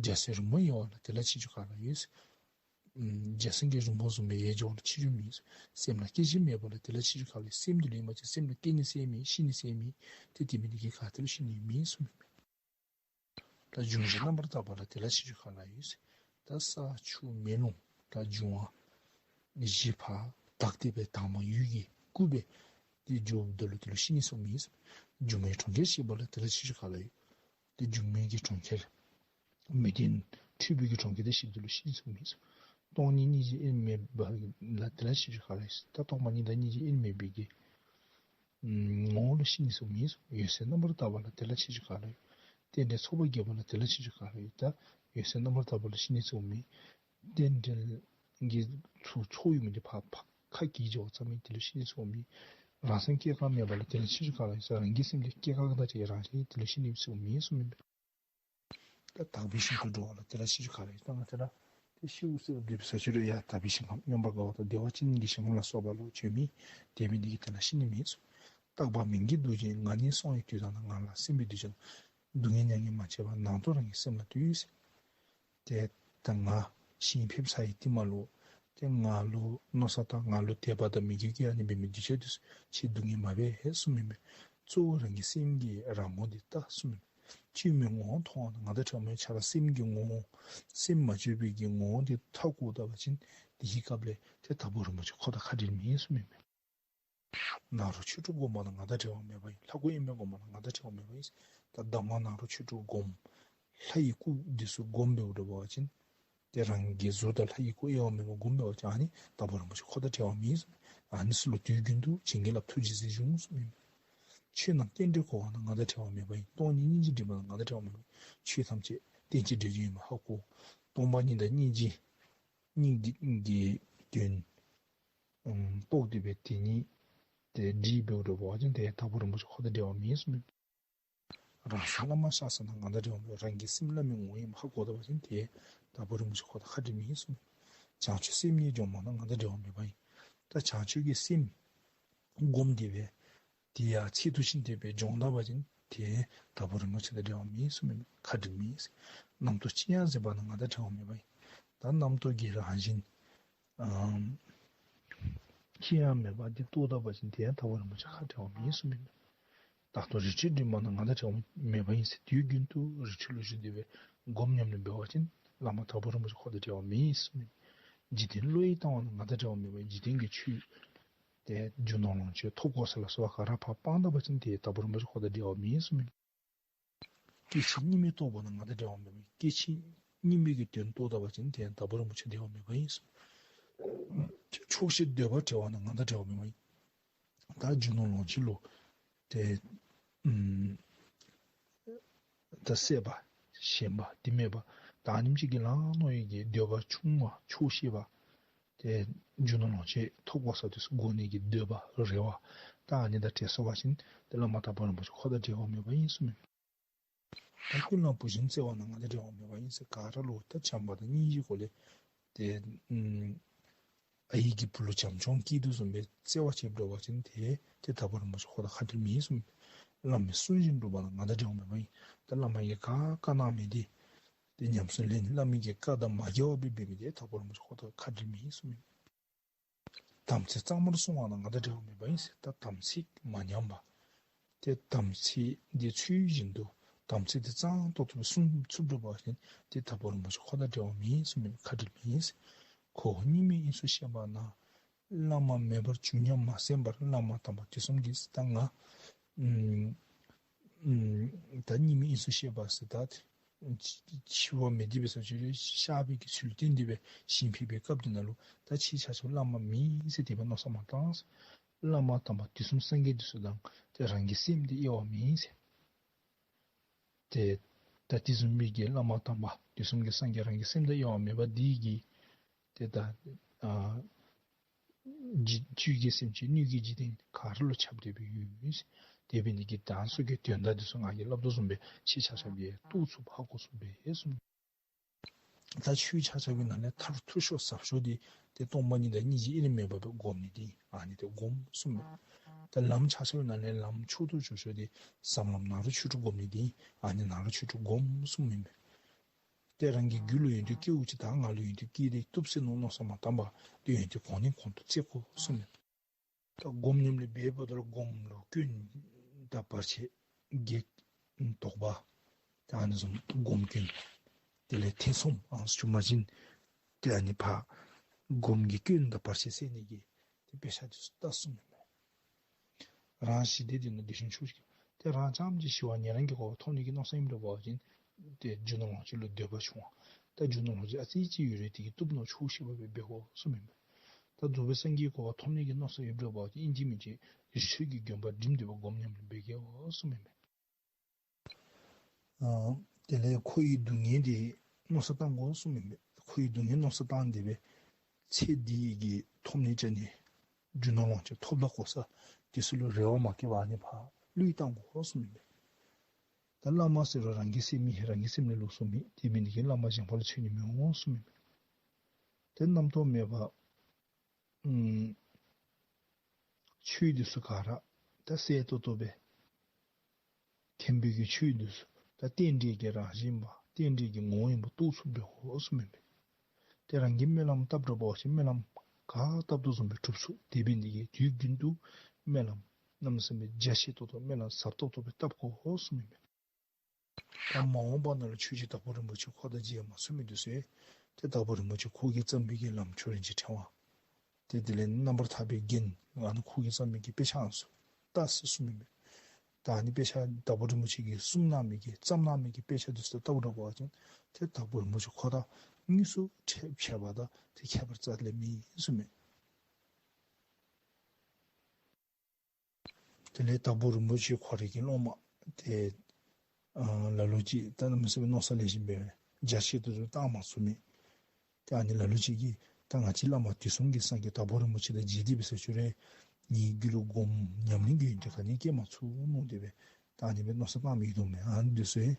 འཇའ་ཚོན་རི་མོ་ཡལ་བ་ལ་དེ་ལ་ཁྱད་ཆོས་ག་ལ་ཡོད་ཟེར། ཨམ་འཇའ་ཚོན་གྱི་རི་མོ་བཟུམ་སྦེ་ཡལ་འགྱོཝ་ལ་ཁྱད་ཆོས་མེད་གསུངམ་མས། སེམས་ལ་སྐྱེ་ཤི་མེད་པ་ལ་དེ་ལ་ཁྱད་ཆོས་ག་ལ་ཡོད་ཟེར། སེམས་འདི་ལུ་ཨིན་པ་ཅིན་སེམས་ལུ་སྐྱེ་ནི་ཟེར་མེད། ཤི་ནི་ཟེར་མེད། ཏེ་དེ་མེན་ནི་གི་ག་ཏེ་ལུ་ཤི་ནི་མེད་གསུངམ་མས། ད་འབྱུང་བཞི་རྣམ་པར་དག་པ་ལ་དེ་ལ་ཁྱད་ཆོས་ག་ལ་ཡོད་ཟེར། ད་ས་ཆུ་མེ་རླུང་ད་འབྱུང་བ་བཞི་ཕར་དག་སྟེ་སྦེ་དྭངས་མ་འོད་ཀྱི་སྐུ་སྦེ་ཏེ་འགྱོཝ་ད་ལུ་དེ་ལུ་ཤི་ནི་ཟེར་མེད་གསུངམ་མས། སྒྱུ་མའི་གྲོང་ཁྱེར་གཤེགས་པ་ལ་དེ་ལ་ཁྱད་ཆོས་ག་ལ་ཡོད། ཏེ་སྒྱུ་མའི་གི་གྲོང་ཁྱེར་མི་མཐུན་འཁྲུལ་པའི་གི་གྲོང་ཁྱེར་དེ་གཤེགསཔ་ད་ལུ་ཤི་ནི་ཟེར་མེད་གསུངམ་མས། སྟོང་ཉིད་སྙིང་རྗེ་དབྱེར་མེད་པ་ལ་དེ་ལ་ཁྱད་ཆོས་ག་ལ་ཡོད་ཟེར། ད་སྟོང་པ་ཉིད་དང་སྙིང་རྗེ་དབྱེར་མེད་པའི་གི་ངོ་བོ་ལ་ཤི་ནི་ཟེར་མེད་གསུངམ་མས། འོད་གསལ་རྣམ་པར་དག་པ་ལ་དེ་ལ་ཁྱད་ཆོས་ག་ལ་ཡོད། རྟེན་འབྲེལ་ཚོགས་པ་རྒྱས་པ་ལ་དེ་ལ་ཁྱད་ཆོས་ག་ལ་ཡོད། ད་འོད་གསལ་རྣམ་པར་དག་པ་ལ་ཤི་ནི་ཟེར་མེད། རྟེན་འབྲེལ་གྱི་ཚུ་ཚོགས་ཡོད་མི་འདི་ཕར་ཕར་ཁ་གྱེས་འགྱོཝ་ཙམ་ཨིན། དེ་ལུ་ཤི་ནི་ཟེར་མེད། རང་སེམས་སྐྱེ་འགག་མེད་པ་ལ་དེ་ལ་ཁྱད་ཆོས་ག་ལ་ཡོད་ཟེར། རང་གི་སེམས་འདི་སྐྱེ་འགག་དང་བཅས་རང་བཞིན་དེ་ལུ་ཤི་ནི་ཟེར་མེད་གསུངམ་མས། ད་དག་པའི་ཞིང་དུ་འགྲོ་བ་ལ་དེ་ལ་ཁྱད་ཆོས་ག་ལ་ཡོད། ད་ང་བཅས་ར་ཏེ་ཤིཝ་ཟེར་སྡོད་པའི་ས་ཆ་ལུ་ཡང་དག་པའི་ཞིང་ཁམས་མངོན་པར་དགའ་བ་དང་བདེ་བ་ཅན་གྱི་ཞིང་ཁམས་ལ་སོགས་པ་ལུ་བྱོན་མི་དེ་མེན་ནི་གི་དེ་ལ་ཤི་ནི་མེད་གསུངམ་མས། རྟག་པ་མིང་གི་འདུ་བྱེད་ང་ནི་སོང་བའི་དུས་དང་ནི། ང་ལ་སེམས་པའི་འདུ་བྱེད་སྡུག་བསྔལ་མྱ་ངན་མ་བྱས་པར། ནང་དུ་རང་གི་སེམས་ལ་ལྟོས་ཟེར། ཏེ་ད་ང་ཤི་ནི་ཕེབས་ཚར་བའི་རྟིང་མ་ལུ་ཏེ་ང་ལུ་མནོ་བསམ་དང་ང་ལུ་དད་པ་དང་མོས་གུས་ཀྱིས་ཨ་ནི་འབད་མི་འདི་ཚུ་ཁྱོད་སྡུག་བསྔལ་མ་འབད་ཟེར་གསུངམ་མས། གཙོ་བོ་རང་གི་སེམས་ཀྱི་རང་ངོ་འདི་བལྟ་གསུངམ་མས། བཅོས་མའི་ངོ་བོ་མཐོང་བ་ན་ང་དང་འདྲཝ་མེད། ཁྱོད་ར་སེམས་ཀྱི་ངོ་བོ་སེམས་མ་བཅོས་པའི་གི་ངོ་བོ་འདི་ཧ་གོ་ད་པ་ཅིན་དེའི་སྐབས་ལས་ཏེ་དྭགས་པོ་རིན་པོ་ཆེ་ཁོ་དང་ཁ་འབྲལ་མེད་གསུངམ་མས། ནཱ་རོ་ཆོས་དྲུག་བསྒོམ་པ་ན་ང་དང་འདྲཝ་མེདཔ་ཨིན། ལྷ་སྐུ་དབྱེར་མེད་བསྒོམ་པ་ན་ང་དང་འདྲཝ་མེདཔ་ཨིན། ད་གདམས་ངག་ནཱ་རོ་ཆོས་དྲུག་བསྒོམ་ལྷ་ཡི་སྐུ་འདི་ཚུ་བསྒོམ་འབདཝ་འདྲཝ་ཅིན་ཏེ་རང་གི་གཟུགས་དང་ལྷ་ཡི་སྐུ་དབྱེར་མེད་པར་བསྒོམ་འབདཝ་ཅིན་ཨ་ནི་དྭགས་པོ་རིན་པོ་ཆེ་ཁོ་དང་འདྲཝ་མེད་གསུངམ་མས། ཨ་ནི་ཚུ་ལུ་དུས་རྒྱུན་དུ་བྱིན་གྱིས་བརླབ་ཐུགས་རྗེས་གཟིགས་བྱུང་གསུངམ་མས། ཆོས་རྣམས་རྟེན་འབྲེལ་གོ་བ་ན་ང་དང་འདྲཝ་མེདཔ་ཨིན། སྟོང་ཉིད་སྙིང་རྗེ་སྒྲིབ་པ་ན་ང་དང་འདྲཝ་མེདཔ་ཨིན། ཆོས་ཐམས་ཅད་རྟེན་ཅིང་འབྲེལ་བ་ཡིན་པ་ཧ་གོ། སྟོང་པ་ཉིད་དང་སྙིང་རྗེ་སྙིང་འདི་གི་དོན་ཨམ་རྟོགས་ཏེ་སྦེ་དེ་ཉིད་དེ་འདྲིས་འབདཝ་འདྲཝ་ཅིན་ཏེ་དྭགས་པོ་རིན་པོ་ཆེ་ཁོ་དང་འདྲཝ་མེད་གསུངམ་མས། རང་སེམས་བླ་མ་ཤར་སོང་ན་ང་དང་འདྲཝ་མེད། རང་གི་སེམས་བླ་མའི་ངོ་བོ་ཨིནམ་ཧ་གོ་ད་པ་ཅིན་ཏེ་དྭགས་པོ་རིན་པོ་ཆེ་ཁོ་དང་ཁ་འབྲལ་མེད་གསུངམ་མས། བྱང་ཆུབ་སེམས་གཉིས་འབྱོངས་པ་ན་ང་དང་འདྲཝ་མེདཔ་ཨིན། ད་བྱང་ཆུབ་ཀྱི་སེམས་བསྒོམས་ཏེ་སྦེ་དེ་ཡང་ཚད་དུ་ཕྱིན་ཏེ་སྦེ་འབྱོངས་ད་པ་ཅིན་ཏེ་དྭགས་པོ་རིན་པོ་ཆེ་དང་འདྲཝ་མེད་གསུངམ་མས། ཁ་འབྲལ་མེད། རྣམ་རྟོག་ཅི་ཡང་ཟད་པ་ན་ང་དང་འདྲཝ་མེདཔ་ཨིན། ད་རྣམ་རྟོག་གི་རང་བཞིན་ཨམ་ ཅི་ཡང་མེད་པ་འདི་རྟོགས་ད་པ་ཅིན་དེ་ཡང་དྭགས་པོ་རིན་པོ་ཆེ་ཁ་བྲལ་བ་མེན་གསུངམ་ཨིན་མས། ད་ལྟོ་རི་ཁྲོད་འགྲིམ་པ་ན་ང་དང་བྲལ་བ་མེདཔ་ཨིན་ཟེར། དུས་རྒྱུན་དུ་རི་ཁྲོད་ལུ་བཞུགས་ཏེ་སྦེ་སྒོམ་ཉམས་ལེན་འབད་བ་ཅིན་བླ་མ་དྭགས་པོ་རིན་པོ་ཆེ་ཁོ་དང་བྲལ་བ་མེན་གསུངམ་ཨིན་མས། འཇིག་རྟེན་བློ་ཡིས་བཏང་བ་ན་ང་དང་བྲལ་བ་མེདཔ་ཨིན། འཇིག་རྟེན་གྱི་ཆོས་ཏེ་རྒྱུ་ནོར་ལོངས་སྤྱོད་ཐོབ་གོ་ས་ལ་སོགས་པ་ག་ར་ཕར་སྤང་ད་པ་ཅིན་དེ་དྭགས་པོ་རིན་པོ་ཆེ་ཁོ་དང་བྲལ་བ་མེན་གསུངམ་ཨིན་མས། སྐྱེ་འཆི་གཉིས་མེད་རྟོགས་པ་ན་ང་དང་བྲལ་བ་མེདཔ་ཨིན། སྐྱེ་འཆི་གཉིས་མེད་ཀྱི་དོན་རྟོགས་ད་པ་ཅིན་དེ་ཡང་དྭགས་པོ་རིན་པོ་ཆེ་བྲལ་བ་མེདཔ་ཨིན་གསུངམ་ཨིན་མས། ཆོག་ཤེས་འདོད་པ་བྲལ་བ་ན་ང་དང་བྲལ་བ་མེདཔ་ཨིན། ད་རྒྱུ་ནོར་ལོངས་སྤྱོད་ལུ་ཏེ་ཨམ་ད་སྲེད་པ་ཞེན་པ་འདི་མེད་པ་ད་ཨ་ནེམ་ཅིག་གི་ལཱ་མནོ་ནི་གི་འདོད་པ་ཆུང་བ་ཆོག་ཤེས་པ་ཏེ་རྒྱུ་ནོར་ལོངས་སྤྱོད་ཐོབ་གོ་ས་དེ་ཚུ་དགོ་ནི་གི་འདོད་པ་རེ་བ་ད་ཨ་ནི་དང་བྲལ་སོང་པ་ཅིན་ཏེ་བླ་མ་དྭགས་པོ་རིན་པོ་ཆེ་ཁོ་དང་བྲལ་བ་མེདཔ་ཨིན་གསུངམ་ཨིན་མས། ད་ཀུན་ལ་བུ་བཞིན་བརྩེ་བ་ན་ང་དང་བྲལ་བ་མེདཔ་ཨིན་ཟེར། ག་ར་ལུ་ད་བྱམས་པ་དང་སྙིང་རྗེའི་སྒོ་ལས་ཏེ་ཨམ་ཨའི་གིས་བུ་ལུ་བྱམས་སྐྱོང་བསྐྱེད་དོ་བཟུམ་སྦེ་བརྩེ་བ་བྱེད་འགྱོ་བ་ཅིན་ཏེ་ཏེ་དྭགས་པོ་རིན་པོ་ཆེ་ཁོ་དང་ཁ་བྲལ་མེད་གསུངམ་ཨིན་མས། བླ་མའི་གསུང་བཞིན་སྒྲུབ་པ་ན་ང་དང་བྲལ་བ་མེདཔ་ཨིན། ད་བླ་མ་གིས་ག་བཀའ་གནང་མི་དེ་ཏེ་ཉམས་སུ་ལེན། བླ་མ་གི་བཀའ་དང་མ་འགལ་བ་སྦེ་འབད་མི་དེ་དྭགས་པོ་རིན་པོ་ཆེ་ཁོ་དང་ཁ་བྲལ་མེད་གསུངམ་ཨིན་མས། དམ་ཚིག་གཙང་མར་བསྲུང་བ་ན་ང་དང་བྲལ་བ་མེདཔ་ཨིན་ཟེར། ད་དམ་ཚིག་མ་ཉམས་པ་ཏེ་དམ་ཚིག་འདི་ཚུལ་བཞིན་དུ་དམ་ཚིག་འདི་གཙང་ཏོག་ཏོ་སྦེ་བསྲུང་ཚུགསཔ་འགྱོ་བ་ཅིན་ཏེ་དྭགས་པོ་རིན་པོ་ཆེ་ཁོ་དང་བྲལ་བ་མེད་གསུངམ་ཨིན་མས། ཁ་བྲལ་མེད་ཟེར། ཁོ་བོ་གཉིས་མེད་དབྱིངས་སུ་གཤེགས་པ་ན། བླ་མ་མེད་པར་བྱུང་སྙམ་མ་སེམས་པར། བླ་མ་དམ་པ་དུས་གསུམ་གྱི་ད་ང་ཨམ་ཨམ་ད་གཉིས་མེད་དབྱིངས་སུ་གཤེགས་པ་ཟེར་ད་འཆི་འཆི་བ་མེད་དེ་འབད་ས་ཅིག་རུང་གཤགས་པའི་གི་ཚུལ་བསྟན་ཏེ་སྦེ་ཞིང་ཕེབས་པའི་སྐབས་དེ་ནང་ལུ་ད་ཁྱེད་ཆ་ཁྱབ་བླ་མ་མེད་ཟེར་དེ་སྦེ་མནོ་བསམ་མ་བཏང་ཟེར། བླ་མ་དམ་པ་དུས་གསུམ་སངས་རྒྱས་དེ་ཚུ་དང་ཏེ་རང་གི་སེམས་དེ་དབྱེ་བ་མེད་ཟེར། ཏེ་ད་དེ་བཟུམ་མའི་གི་བླ་མ་དམ་པ་དུས་གསུམ་གྱི་སངས་རྒྱས་རང་གི་སེམས་དང་དབྱེ་བ་མེད་པ་འདི་གིས་ཏེ་ད་ཨ་འཇིག་བཅུད་ཀྱི་སེམས་ཅན་སྣོད་ཀྱི་འཇིག་རྟེན་ག་ར་ལུ་ཁྱབ་སྟེ་སྦེ་ཡོད། དེ་འབད་ནི་དེ་གིས་ད་ཚུ་གི་དོན་དག་འདི་ཚུ་ང་གིས་སླབ་དོ་བཟུམ་སྦེ་ཁྱེད་ཆ་ཁྱབ་ཀྱིས་རྟོགས་ཚུགསཔ་ཧ་གོ་ཚུགསཔ་སྦེ་གསུངས། ད་ཆོས་ཆ་ཁྱབ་ཀྱི་ནང་ལས་མཐར་ཐུག་ཤོས་ཟབ་ཤོས་འདི་ཏེ་སྟོང་པ་ཉིད་དང་སྙིང་རྗེ་དབྱེར་མེད་པ་སྦེ་སྒོམ་ནི་འདི་ཨ་ནི་འདི་སྒོམ་གསུངམ་མས། ད་ལམ་ཆ་ཁྱབ་ཀྱི་ནང་ལས་ལམ་མཆོག་ཏུ་གྱུར་ཤོས་འདི་ཟབ་ལམ་ནཱ་རོ་ཆོས་དྲུག་སྒོམ་ནི་འདི་ཨ་ནི་ནཱ་རོ་ཆོས་དྲུག་སྒོམ་གསུངམ་ཨིན་མས། ཏེ་རང་གི་རྒྱུད་ལུ་ཡོན་ཏན་སྐྱེཝ་ཅིག་ད་ང་ལུ་ཡོན་ཏན་སྐྱེས་ཏེ་བཏུབ་ཟེར་མནོ་མནོ་བསམ་མ་བཏང་པར་ཏེ་ཡོན་ཏན་གོང་ནས་གོང་དུ་བསྩལ་དགོ་གསུངམ་མས། ད་སྒོམ་ཉམས་ལེན་འབད་འབདཝ་ད་ལུ་སྒོམ་ལུ་སྐྱོན་དང་བར་ཆད་བགེགས་དོགས་པ་ད་ཨ་ནི་བཟུམ་སྒོམ་སྐྱོན་དེ་ལས་ཐེ་ཚོམ་ཨ་ནི་ཚུ་བྱུང་པ་ཅིན་ཏེ་ཨ་ནི་ཕར་སྒོམ་གྱི་སྐྱོན་དང་བར་ཆད་སེལ་ནི་གི་ཏེ་དཔེ་ཆ་འདི་ཚུ་ལྟ་གསུངམ་མས། རང་ཞི་བདེ་འདི་ནི་བདེ་ཆེན་མཆོག་ཤེས་ཀྱི། ཏེ་རང་རྐྱངམ་གཅིག་ཞི་བ་ཉན་རང་གི་གོ་འཕང་ཐོབ་ནི་གི་མནོ་བསམ་ཨིནམ་འདྲ་བ་ཅིན་ཏེ་རྒྱུ་ནོར་ལོངས་སྤྱོད་ལུ་འདོད་པ་ཆུང་བ། ད་རྒྱུ་ནོར་ལོངས་སྤྱོད་ཨ་ཙི་ཅིག་ཡོད་རུང་དེ་གིས་བཏུབ་མནོ་ཆོག་ཤེས་པ་སྦེ་འབད་དགོ་གསུངམ་ཨིན་མས། ད་རྫོགས་པའི་སངས་རྒྱས་གོ་འཕང་ཐོབ་ནི་གི་མནོ་བསམ་ཡོདཔ་འདྲ་བ་ཅིན་ཨིན་ཅི་མིན་ཅི་རི་ཁྲོད་ཀྱི་དགོན་པ་འགྲིམ་སྟེ་སྦེ་སྒོམ་ཉམས་ལེན་འབད་དགོ་གསུངམ་ཨིན་མས། ཨ་དེ་ལས་འཁོར་བའི་སྡུག་བསྔལ་འདི་མནོ་བསམ་བཏང་དགོ་གསུངམ་ཨིན་མས། འཁོར་བའི་སྡུག་བསྔལ་མནོ་བསམ་བཏང་སྟེ་སྦེ་ཚེ་འདི་གི་ཐོབ་ནི་བྱ་ནི་རྒྱུ་ནོར་ལོངས་སྤྱོད་ཐོབ་ད་གོ་ས་དེ་ཚུ་ལུ་རེ་བ་མ་བསྐྱེད་པར་ཨ་ནི་ཕར་བློས་བཏང་དགོ་གསུངམ་ཨིན་མས། ད་བླ་མ་ཟེར་རུང་རང་གི་སེམས་ཨིན། རང་གི་སེམས་ལས་ལོགས་སུ་མེད། དེ་འབད་ནི་དེ་གིས་བླ་མ་གཞན་པ་ལུ་འཚོལ་ནི་མི་འོང་གསུངམ་ཨིན་མས། ཏེ་རྣམ་རྟོག་མེད་པ་ཨམ་ཆོས་འདི་ཚུ་ག་ར་ད་གསལ་ཏོག་ཏོ་སྦེ་མཁན་པོའི་གི་ཆོས་འདི་ཚུ་ད་རྟེན་འབྲེལ་གྱི་རང་བཞིན་པ་རྟེན་འབྲེལ་གྱི་ངོ་བོ་ཨིནམ་རྟོགས་ཚུགསཔ་འབད་དགོ་གསུངམ་ཨིན་མས། ཏེ་རང་གིས་སྨོན་ལམ་བཏབ་འགྱོ་བ་ཅིན་སྨོན་ལམ་ག་བཏབ་དོ་བཟུམ་སྦེ་འགྲུབ་ཚུགས། དེ་འབད་ནི་དེ་གིས་དུས་རྒྱུན་དུ་སྨོན་ལམ་གནམ་མེད་ས་མེད་རྒྱ་ཆེ་ཏོག་ཏོ་སྨོན་ལམ་ཟབ་ཏོག་ཏོ་སྦེ་བཏབ་དགོ་གསུངམ་ཨིན་མས། ད་མ་འོངས་པ་ནང་ལུ་ཆོས་རྗེ་དྭགས་པོ་རིན་པོ་ཆེ་ཁོ་དང་མཇལ་མ་ཚུགས་མི་འདི་ཚུ་ཡང་ཏེ་དྭགས་པོ་རིན་པོ་ཆེ་ཁོ་གིས་བརྩམས་པའི་གི་ལམ་མཆོག་རིན་ཆེན་ཕྲེང་བ་ཏེ་དེ་ལས་རྣམ་པར་ཐར་པའི་རྒྱན་ཨ་ནི་ཁོ་གིས་བརྩམས་མི་གི་དཔེ་ཆ་ཨ་ནི་ཚུ་ལྟ་ཟེར་གསུངམ་ཨིན་མས། ད་ཨ་ནི་དཔེ་ཆ་དྭགས་པོ་རིན་པོ་ཆེ་གིས་གསུངས་གནང་མི་གི་བརྩམས་གནང་མི་གི་དཔེ་ཆ་འདི་ཚུ་ལྟ་བ་འདྲ་བ་ཅིན་ཏེ་དྭགས་པོ་རིན་པོ་ཆེ་ཁོ་དང་དངོས་སུ་འཕྱད་འཕྱད་པ་དང་ཏེ་ཁྱད་པར་རྩ་ལས་མེད་གསུངམ་ཨིན་མས། དེ་ལས་དྭགས་པོ་རིན་པོ་ཆེ་ཁོ་རའི་གི་སློབ་མ་ཏེ་ཨ་ལ་ལུ་ཅིག་ད་གནམ་མེད་ས་མེད་མནོ་བསམ་ལེགས་ཤོམ་སྦེ་རྒྱ་ཆེ་ཏོག་ཏོ་བཏང་མ་ཚུགས་མི་ཏེ་ཨ་ནི་ལ་ལུ་ཅིག་གིས་ད་ང་བཅས་བླ་མ་དུས་གསུམ་གྱི་སངས་རྒྱས་དྭགས་པོ་རིན་པོ་ཆེ་དང་མཇལ་ཏེ་འབད་ས་ཅིག་རུང་ངེའི་རྒྱུད་ལུ་སྒོམ་ཉམས་ལེན་གྱི་ཡོན་ཏན་ག་ནི་སྐྱེ་མ་ཚུགས་མནོ་སྟེ་སྦེ་ད་ཨ་ནི་སྦེ་མནོ་བསམ་བཏང་མི་ཡོད་དོ་མས། ཨ་ནི་འདི་ཚུ་ཡང་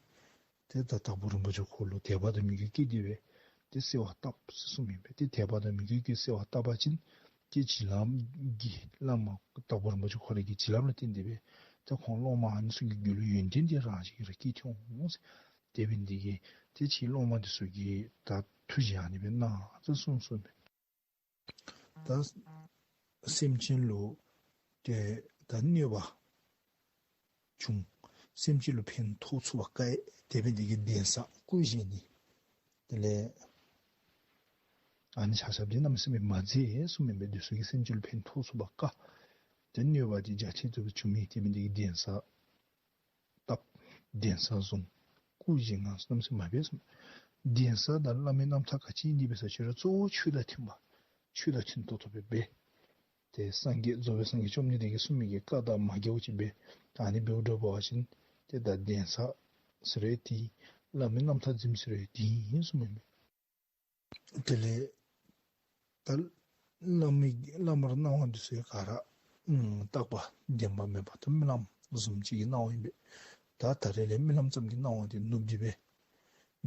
ཏེ་ད་དྭགས་པོ་རིན་པོ་ཆེ་ཁོ་ལུ་དད་པ་དང་མོས་གུས་བསྐྱེད་དེ་སྦེ་ཏེ་གསོལ་བ་བཏབ་ཟེར་གསུངམ་ཨིན་པས། ཏེ་དད་པ་དང་མོས་གུས་ཀྱིས་གསོལ་བ་བཏབ་པ་ཅིན་ཏེ་བྱིན་རླབས་ཀྱིས་བླ་མ་དྭགས་པོ་རིན་པོ་ཆེ་ཁོ་རའི་གི་བྱིན་རླབས་ལུ་བརྟེན་ཏེ་སྦེ་ཏེ་ཁོང་སློབ་མ་ཨ་ནི་ཚུ་གི་རྒྱུད་ལུ་ཡོན་ཏན་འདི་རང་བཞིན་གྱིས་ར་སྐྱེས་ཏེ་འོང་ཟེར། དེ་འབད་ནི་དེ་གིས་ཏེ་ཁྱེད་སློབ་མ་འདི་ཚུ་གིས་ད་ཐུགས་བཞེད་ཨ་ནི་སྦེ་གནང་ཟེར་གསུངས་གསུངམ་ཨིན་པས། ད་ སེམས་ཅན་ལུ་ཏེ་ད་གནོད་པ་བྱུང་། སེམས་ཅན་ལུ་ཕན་ཐོགས་ཚུགས་པར་དཀའ་ཡི། དེ་འབད་ནི་དེ་གིས་གདན་ས་བརྐུ་བཞེངས་ནི། དེ་ལས་ཨ་ནི་ཆ་ཁྱབ་འདི་གནམ་མེད་ས་མེད་མ་མཛད་གསུངམ་ཨིན་པས། དེ་ཚུ་གིས་སེམས་ཅན་ལུ་ཕན་ཐོགས་ཚུགས་པར་དཀའ། ཏེ་གནོད་པ་འདི་རྒྱ་ཆེ་ཏོག་ཏོ་བྱུང་མི། དེ་འབད་ནི་དེ་གིས་གདན་ས་བཏབ། གདན་ས་བཟུང་། བརྐུ་བཞེངས་ནི་གནམ་མེད་ས་མེད་མ་འབད་གསུངམ་མས། གདན་ས་དང་བླ་མའི་རྣམ་ཐར་ག་ཅི་ཨིན་དེ་འབད་ས་ཅིག་རུང་གཙོ་བོ་ཆོས་དང་མཐུན་པ། ཆོས་དང་མཐུན་ཏོག་ཏོ་སྦེ་འབད། ཏེ་སངས་རྒྱས་རྫོགས་པའི་སངས་རྒྱས་བཅོམ་ལྡན་འདས་ཀྱིས་གསུངས་མི་གི་བཀའ་དང་མ་འགལཝ་ཅིག་འབད། ད་ཨ་ནི་འབདཝ་འདྲཝ་འབད་བ་ཅིན་ཏེ་ད་གདན་ས་ཟེར་རུང་དེ་ཨིན། བླ་མའི་རྣམ་ཐར་འཛིནམ་ཟེར་རུང་དེ་ཨིན་གསུངམ་ཨིན་པས། དེ་ལས་ད་བླ་མའི་བླ་མར་གནང་བ་འདི་ཚུ་ག་ར་ཨམ་རྟག་པ་བདེན་པ་མེད་པ་ད་རྨི་ལམ་བཟུམ་ཅིག་གི་གནང་བ་ཨིན་པས། ད་ད་རེས་ལས་རྨི་ལམ་ཙམ་གྱི་གནང་བ་འདི་ནུབ་སྟེ་སྦེ་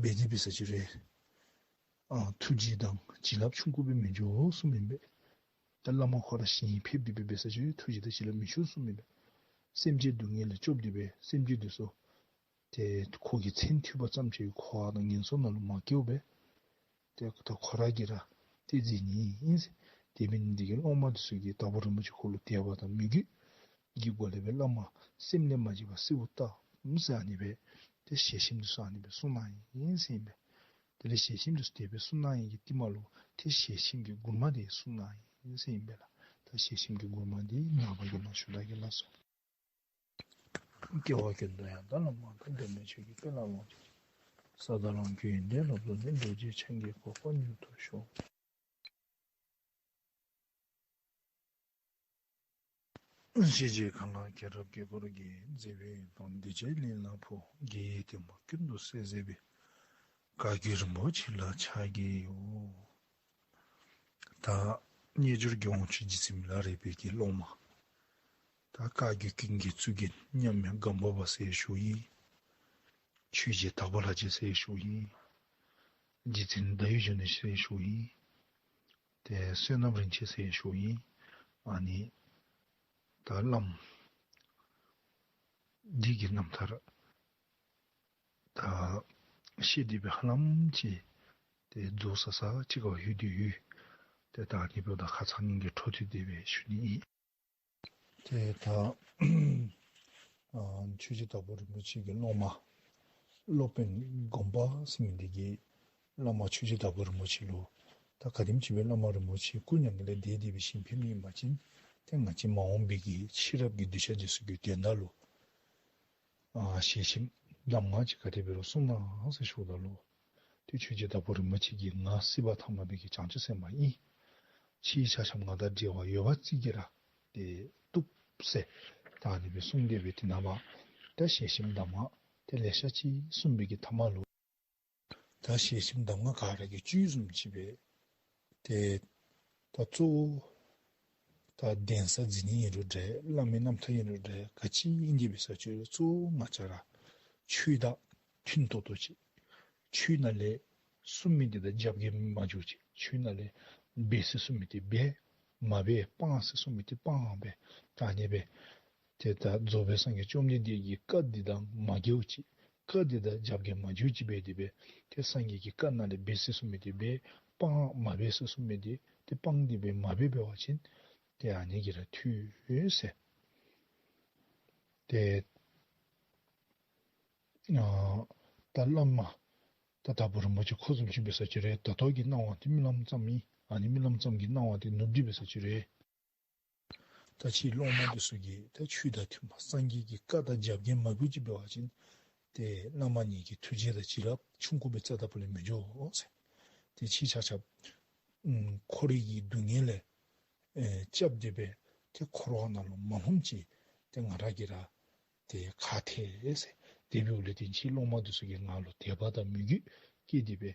འབད་དེ་འབད་ས་ཅིག་རུང་ཨ་ཐུགས་རྗེ་དང་བྱིན་རླབས་ཆུང་ཀུ་སྦེ་མི་འགྱོ་གསུངམ་ཨིན་པས། ད་བླ་མ་ཁོ་ར་ཞིང་ཕེབས་ཏེ་སྦེ་འབད་ས་ཅིག་རུང་ཐུགས་རྗེ་དང་བྱིན་རླབས་མི་འགྱོ་གསུངམ་ཨིན་པས། སེམས་ཅན་སྡུག་བསྔལ་ལས་སྐྱོབ་སྟེ་སྦེ་སེམས་ཅན་འདི་ཚུ་ཏེ་ཁོ་གི་མཚན་ཐོས་པ་ཙམ་ཅིག་འཁོར་བ་དང་ངན་སོང་ནང་ལུ་མ་སྐྱེཝ་སྦེ་ཏེ་ད་ཁོ་ར་གིས་ར་ཏེ་འཛིན་ནི་ཨིན་ཟེར། དེ་འབད་ནི་དེ་གིས་སློབ་མ་འདི་ཚུ་གིས་དྭགས་པོ་རིན་པོ་ཆེ་ཁོ་ལུ་དད་པ་དང་མོས་གུས་ཀྱི་སྒོ་ལས་སྦེ་བླ་མ་སེམས་ལས་མ་བརྗེད་པར་གསོལཝ་བཏབ་ཟེར་ཨ་ནི་སྦེ་ཏེ་ཞལ་ཆེམས་འདི་ཚུ་ཨ་ནི་སྦེ་གསུངས་གནང་ཡི་ཟེར་ཨིན་པས། དེ་ལས་ཞལ་ཆེམས་འདི་ཚུ་དེ་སྦེ་གསུངས་གནང་ཡི་གི་རྟིང་མ་ལུ་ཏེ་ཞལ་ཆེམས་ཀྱི་མགུར་མ་འདི་གསུངས་གནང་ཡི་ཟེར་ཨིན་པས་ལགས། ད་ཞལ་ཆེམས་ཀྱི་མགུར་མ་འདི་ནངས་པ་གི་ནང་ཞུ་ད་གེ་ལགས་སོ། སྐྱེ་བ་ཀུན་ཏུ་ཡང་དག་བླ་མ་དང་། འབྲལ་མེད་ཆོས་ཀྱི་དཔལ་ལ་ལོངས་སྤྱོད་ཅིང་། ས་དང་ལམ་གྱི་ཡོན་ཏན་རབ་རྫོགས་ནས། རྡོ་རྗེ་འཆང་གི་གོ་འཕང་མྱུར་དུ་ཤོག། ཤེས་བྱའི་མཁའ་ལ་མཁྱེན་རབ་དཀྱིལ་འཁོར་རྒྱས། མཛད་པའི་ཡོན་ཏན་གདུལ་བྱའི་ལུས་ལ་ཕོག། རྒྱལ་བའི་བསྟན་པ་ཀུན་ཏུ་གསལ་མཛད་པའི། བཀའ་བརྒྱུད་རིན་པོ་ཆེ་ལ་ཕྱག་བགྱིའོ། ད་རྣལ་འབྱོར་རྒྱལ་དབང་ཆོས་རྗེ་འཛིན་བདག་རས་པའི་གི་སློབ་མ། ད་བཀའ་བརྒྱུད་ཀུན་གྱི་གཙུག་རྒྱན་མཉམ་མེད་སྒམ་པོ་པ་ཟེར་ཞུཝ་ཨིན། ཆོས་རྗེ་དྭགས་པོ་ལྷ་རྗེ་ཟེར་ཞུཝ་ཨིན། རྗེ་བཙུན་ཟླ་འོད་འབྱུང་གནས་ཟེར་ཞུཝ་ཨིན། ཏེ་བསོད་ནམས་རིན་ཆེན་ཟེར་ཞུཝ་ཨིན། ཨ་ནི་ད་བླམ་འདི་གི་རྣམ་ཐར་ད་བཤད་དེ་སྦེ་ཧ་ལམ་ཅིག་ཏེ་རྫོགས་ས་ས་ཅིག་ཁར་ལྷོད་དེ་ཡོད། ཏེ་ད་ཨ་ནི་འབདཝ་ད་ཁ་ཙ་ངེ་གི་འཕྲོ་མཐུད་དེ་སྦེ་ཞུ་ནི་ཨིན། ཏེ་ད་ཨ་ཆོས་རྗེ་དྭགས་པོ་རིན་པོ་ཆེ་གི་སློབ་མ་སློབ་དཔོན་སྒོམ་པ་ཟེར་མི་འདི་གིས་བླ་མ་ཆོས་རྗེ་དྭགས་པོ་རིན་པོ་ཆེ་ལུ་ད་ག་དེམ་ཅིག་སྦེ་བླ་མ་རིན་པོ་ཆེ་སྐུ་མྱ་ངན་ལས་འདས་ཏེ་སྦེ་ཞིང་ཕེབས་མི་ཨིན་པ་ཅིན་ཏེ་ང་བཅས་མ་འོངས་པའི་གི་ཤེས་རབ་ཀྱི་གདུལ་བྱ་འདི་ཚུ་གི་དོན་དག་ལུ་ཨ་ཞལ་ཆེམས་གདམས་ངག་ཅིག་ག་དེ་འབད་རུང་གསུང་གནང་ཟེར་ཞུཝ་ད་ལུ་ཏེ་ཆོས་རྗེ་དྭགས་པོ་རིན་པོ་ཆེ་གིས་ང་སྲིད་པ་ཐ་མ་པའི་གི་བྱང་ཆུབ་སེམས་དཔའ་ཨིན། ཁྱེད་ཆ་ཁྱབ་ང་དང་འབྲེལ་བ་ཡོད་པ་ཅིག་གིས་ར་ཏེ་བཏུབ་ཟེར་ད་ཨ་ནི་སྦེ་གསུངས་ཏེ་སྦེ་དེ་ནང་མ་ད་ཞལ་ཆེམས་གདམས་ངག་ཏེ་ལེ་ཤ་ཅིག་གསུངས་པའི་གི་མཐའ་མ་ལུ་ད་ཞལ་ཆེམས་གདམས་ངག་ག་ར་གི་བཅུད་བཟུམ་ཅིག་སྦེ་ཏེ་ད་གཙོ་བོ་ད་གདན་ས་འཛིན་ནི་ཨིན་རུང་འདྲ་བླ་མའི་རྣམ་ཐར་ཨིན་རུང་འདྲ་ག་ཅི་ཨིན་དེ་འབད་ས་ཅིག་རུང་གཙོ་བོ་ང་བཅས་ར་ཆོས་དང་མཐུན་ཏོག་ཏོ་ཅིག། ཆོས་ནང་ལས་གསུངས་མི་འདི་དང་རྒྱབ་འགལ་མ་འགྱོ་ཅིག། ཆོས་ནང་ལས་འབད་ཟེར་གསུངས་མི་འདི་འབད། མ་འབད་སྤང་ཟེར་གསུངས་མི་འདི་སྤང་འབད། ད་ཨ་ནི་སྦེ་ཏེ་ད་རྫོགས་པའི་སངས་རྒྱས་བཅོམ་ལྡན་འདས་ཀྱི་བཀའ་འདི་དང་མ་འགལཝ་ཅིག། བཀའ་འདི་དང་རྒྱབ་འགལ་མ་འགྱོ་ཅིག་འབད་དེ་སྦེ་ཏེ་སངས་རྒྱས་ཀྱི་བཀའ་ནང་ལས་འབད་ཟེར་གསུངས་མི་འདི་འབད། སྤང་མ་འབད་ཟེར་གསུངས་མི་འདི་ཏེ་སྤང་སྟེ་སྦེ་མ་འབད་འབད་བ་ཅིན་ཏེ་ཨ་ནི་གིས་ར་འཐུས་ཟེར། ཏེ་ཨ་ད་བླ་མ་ད་དྭགས་པོ་རིན་པོ་ཆེ་ཁོ་བཟུམ་ཅིག་འབད་ས་ཅིག་རུང་ད་ལྟོ་གི་གནང་བ་འདི་རྨི་ལམ་ཙམ་ཨིན། ཨ་ནི་རྨི་ལམ་ཙམ་གྱི་གནང་བ་འདི་ནུབ་སྟེ་འབད་ས་ཅིག་རུང་ད་ཁྱེད་སློབ་མ་འདི་ཚུ་གིས་ད་ཆོས་དང་མཐུན་པ་སངས་རྒྱས་ཀྱི་བཀའ་དང་རྒྱབ་འགལ་མ་འགྱོ་ཅིག་འབད་བ་ཅིན་ཏེ་བླ་མ་ཉིད་ཀྱི་ཐུགས་རྗེ་དང་བྱིན་རླབས་ཆུང་ཀུ་སྦེ་རྩ་དང་ཕུ་ལས་མི་འགྱོ་ཟེར། ཏེ་ཁྱེད་ཆ་ཁྱབ་ཨམ་འཁོར་བའི་གི་སྡུག་བསྔལ་ལས་ཨེ་སྐྱབས་ཏེ་སྦེ་ཏེ་འཁོར་བ་ནང་ལུ་མ་ལྷུངམ་ཅིག་ཏེ་ང་ར་གིས་ར་ཏེ་ཁག་ཐེག་ཟེར། དེ་འབདཝ་ལས་ཏེ་ཁྱེད་སློབ་མ་འདི་ཚུ་གིས་ང་ལུ་དད་པ་དང་མོས་གུས་བསྐྱེད་དེ་སྦེ་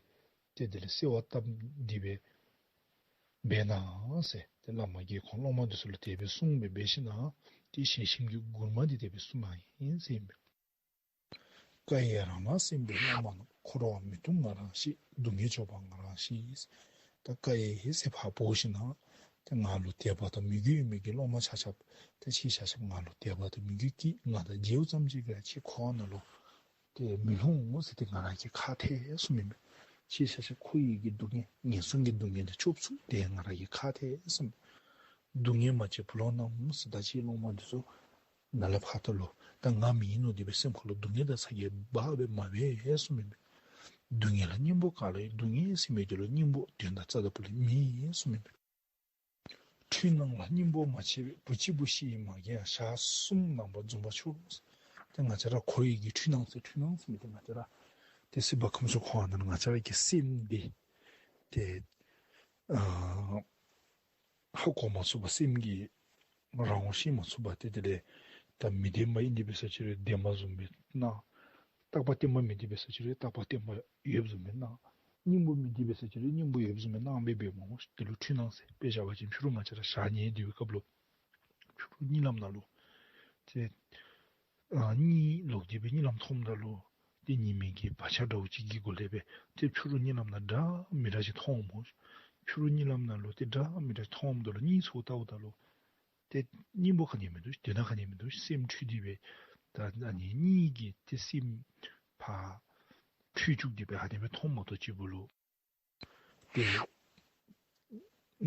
ཏེ་དེ་ལས་གསོལ་བ་བཏབ་སྟེ་སྦེ་འབད་གནང་ཟེར། ཏེ་བླ་མ་གིས་ཁོང་སློབ་མ་འདི་ཚུ་ལུ་དེ་སྦེ་གསུངས་སྦེ་འབད་ཞིནམ་ཏེ་ཞལ་ཆེམས་ཀྱི་མགུར་མ་འདི་དེ་སྦེ་གསུངས་གནང་ཡི་ཟེར་ཨིན་པས། བཀའ་ཡི་རང་སྣང་སེམས་དཔའི་བླ་མ་རྣམས། འཁོར་བ་མི་གཏོང་ང་རང་ཞེས། སྡུག་བསྔལ་སྐྱོབ་པ་ང་རང་ཞེས། ད་བཀའ་ཡི་ཟེར་ཕར་འབོ་ཞིནམ་ཏེ་ང་ལུ་དད་པ་དང་མོས་གུས་ཡོད་མི་གི་སློབ་མ་ཆ་ཁྱབ་ཏེ་ཁྱེད་ཆ་ཁྱབ་ང་ལུ་དད་པ་དང་མོས་གུས་བསྐྱེད། ང་དང་མཇལཝ་ཙམ་ཅིག་གིས་ར་ཁྱེད་འཁོར་བ་ནང་ལུ་ཏེ་མི་ལྷུང་ཟེར་ཏེ་ང་ར་གིས་ཁག་ཐེག་གསུངམ་ཨིན་པས། ཁྱེད་ཆ་ཁྱབ་འཁོར་བའི་གི་སྡུག་བསྔལ་ངན་སོང་གི་སྡུག་བསྔལ་ལས་སྐྱོབ་ཚུགས་ཏེ་ང་ར་གིས་ཁག་ཐེག་གསུངམ་ཨིན་པས། སྡུག་བསྔལ་མ་སྤྱད་བུ་ལོན་གནང་ཟེར། ད་ཅི་སློབ་མ་འདི་ཚུ་ནཱ་ལས་ཕར་ད་ལུ་ད་ང་མི་ཨིན་ནོ་འདི་སྦེ་སེམས་ཁ་ལུ་སྡུག་བསྔལ་དང་ཚ་གྱང་འབག་སྦེ་མ་འབད་ཟེར་མི་འབད། སྡུག་བསྔལ་ལ་སྙིང་པོ་ག་ལུ་ཡོད། སྡུག་བསྔལ་ཟེར་མི་འདི་ལུ་སྙིང་པོ་དོན་དང་རྩ་དང་པོ་ལས་མེད་ཟེར་མི་འབད། འཁྲུལ་སྣང་ལ་སྙིང་པོ་མ་བྱས་པའི། བུ་གཅིག་བུ་བཞི་ཡི་མ་རྒན་ཡང་། ཞག་གསུམ་ནངས་པ་འཛུམ་པ་འཕྱུར། ཏེ་ང་བཅས་ར་གོ་བའི་གི་འཁྲུལ་སྣང་ཟེར། འཁྲུལ་སྣང་ཟེར་མི་འདི་ང་བཅས་ར་ཏེ་སྲིད་པ་ཁམས་གསུམ་འཁོར་བ་ནང་ང་བཅས་ར་གི་སེམས་འདི་ཏེ་ཨ་ཧ་གོ་མ་ཚུགས་པར་སེམས་ཀྱི་རང་ངོ་ཤེས་མ་ཚུགས་པར་ཏེ་དེ་ལས་ད་མི་བདེན་པ་ཨིན་ཏེ་འབད་ས་ཅིག་རུང་བདེན་པ་བཟུམ་སྦེ་སྣང་། རྟག་པ་བརྟན་པ་མེད་དེ་འབད་ས་ཅིག་རུང་རྟག་པ་བརྟན་པ་ཡོདཔ་བཟུམ་སྦེ་སྣང་། སྙིང་པོ་མེད་དེ་འབད་ས་ཅིག་རུང་སྙིང་པོ་ཡོདཔ་བཟུམ་སྦེ་སྣང་སྦེ་འབདཝ་སྨོ། དེ་ལུ་འཁྲུལ་སྣང་ཟེར། དཔེ་བཞག་པ་ཅིན་ཕྱི་རུ་ང་བཅས་ར་ཞག་ཉལ་སྡོད་པའི་སྐབས་ལུ་ཕྱི་རུ་གཉིད་ལམ་ནང་ལུ་ཏེ་ཨ་གཉིད་ལོག་སྟེ་སྦེ་གཉིད་ལམ་མཐོངམ་ད་ལུ་ཏེ་ཉི་མའི་གི་བག་ཆགས་འདྲཝ་ཅིག་གི་སྒོ་ལས་སྦེ་ཏེ་ཕྱི་རུ་གཉིད་ལམ་ནང་འདྲ་མི་འདྲ་ཅིག་མཐོངམ་སྨོ། ཕྱི་རུ་གཉིད་ལམ་ནང་ལུ་ཏེ་འདྲ་མི་འདྲ་མཐོངམ་ད་ལུ་གཉིད་ཚོར་བལྟཝ་ད་ལུ་ཏེ་སྙིང་པོ་ག་ནི་མིན་འདུག། དོན་དག་ག་ནི་མིན་འདུག། སེམས་འཁྲུལ་ཏེ་སྦེ་ད་ཨ་ནི་གཉིད་ཀྱི་ཏེ་སེམས་ཕར་འཁྲུལ་བཅུག་སྟེ་སྦེ་ཨ་ནི་སྦེ་མཐོངམ་མ་གཏོགས་ཅིག་པོ་ལུ་ཏེ་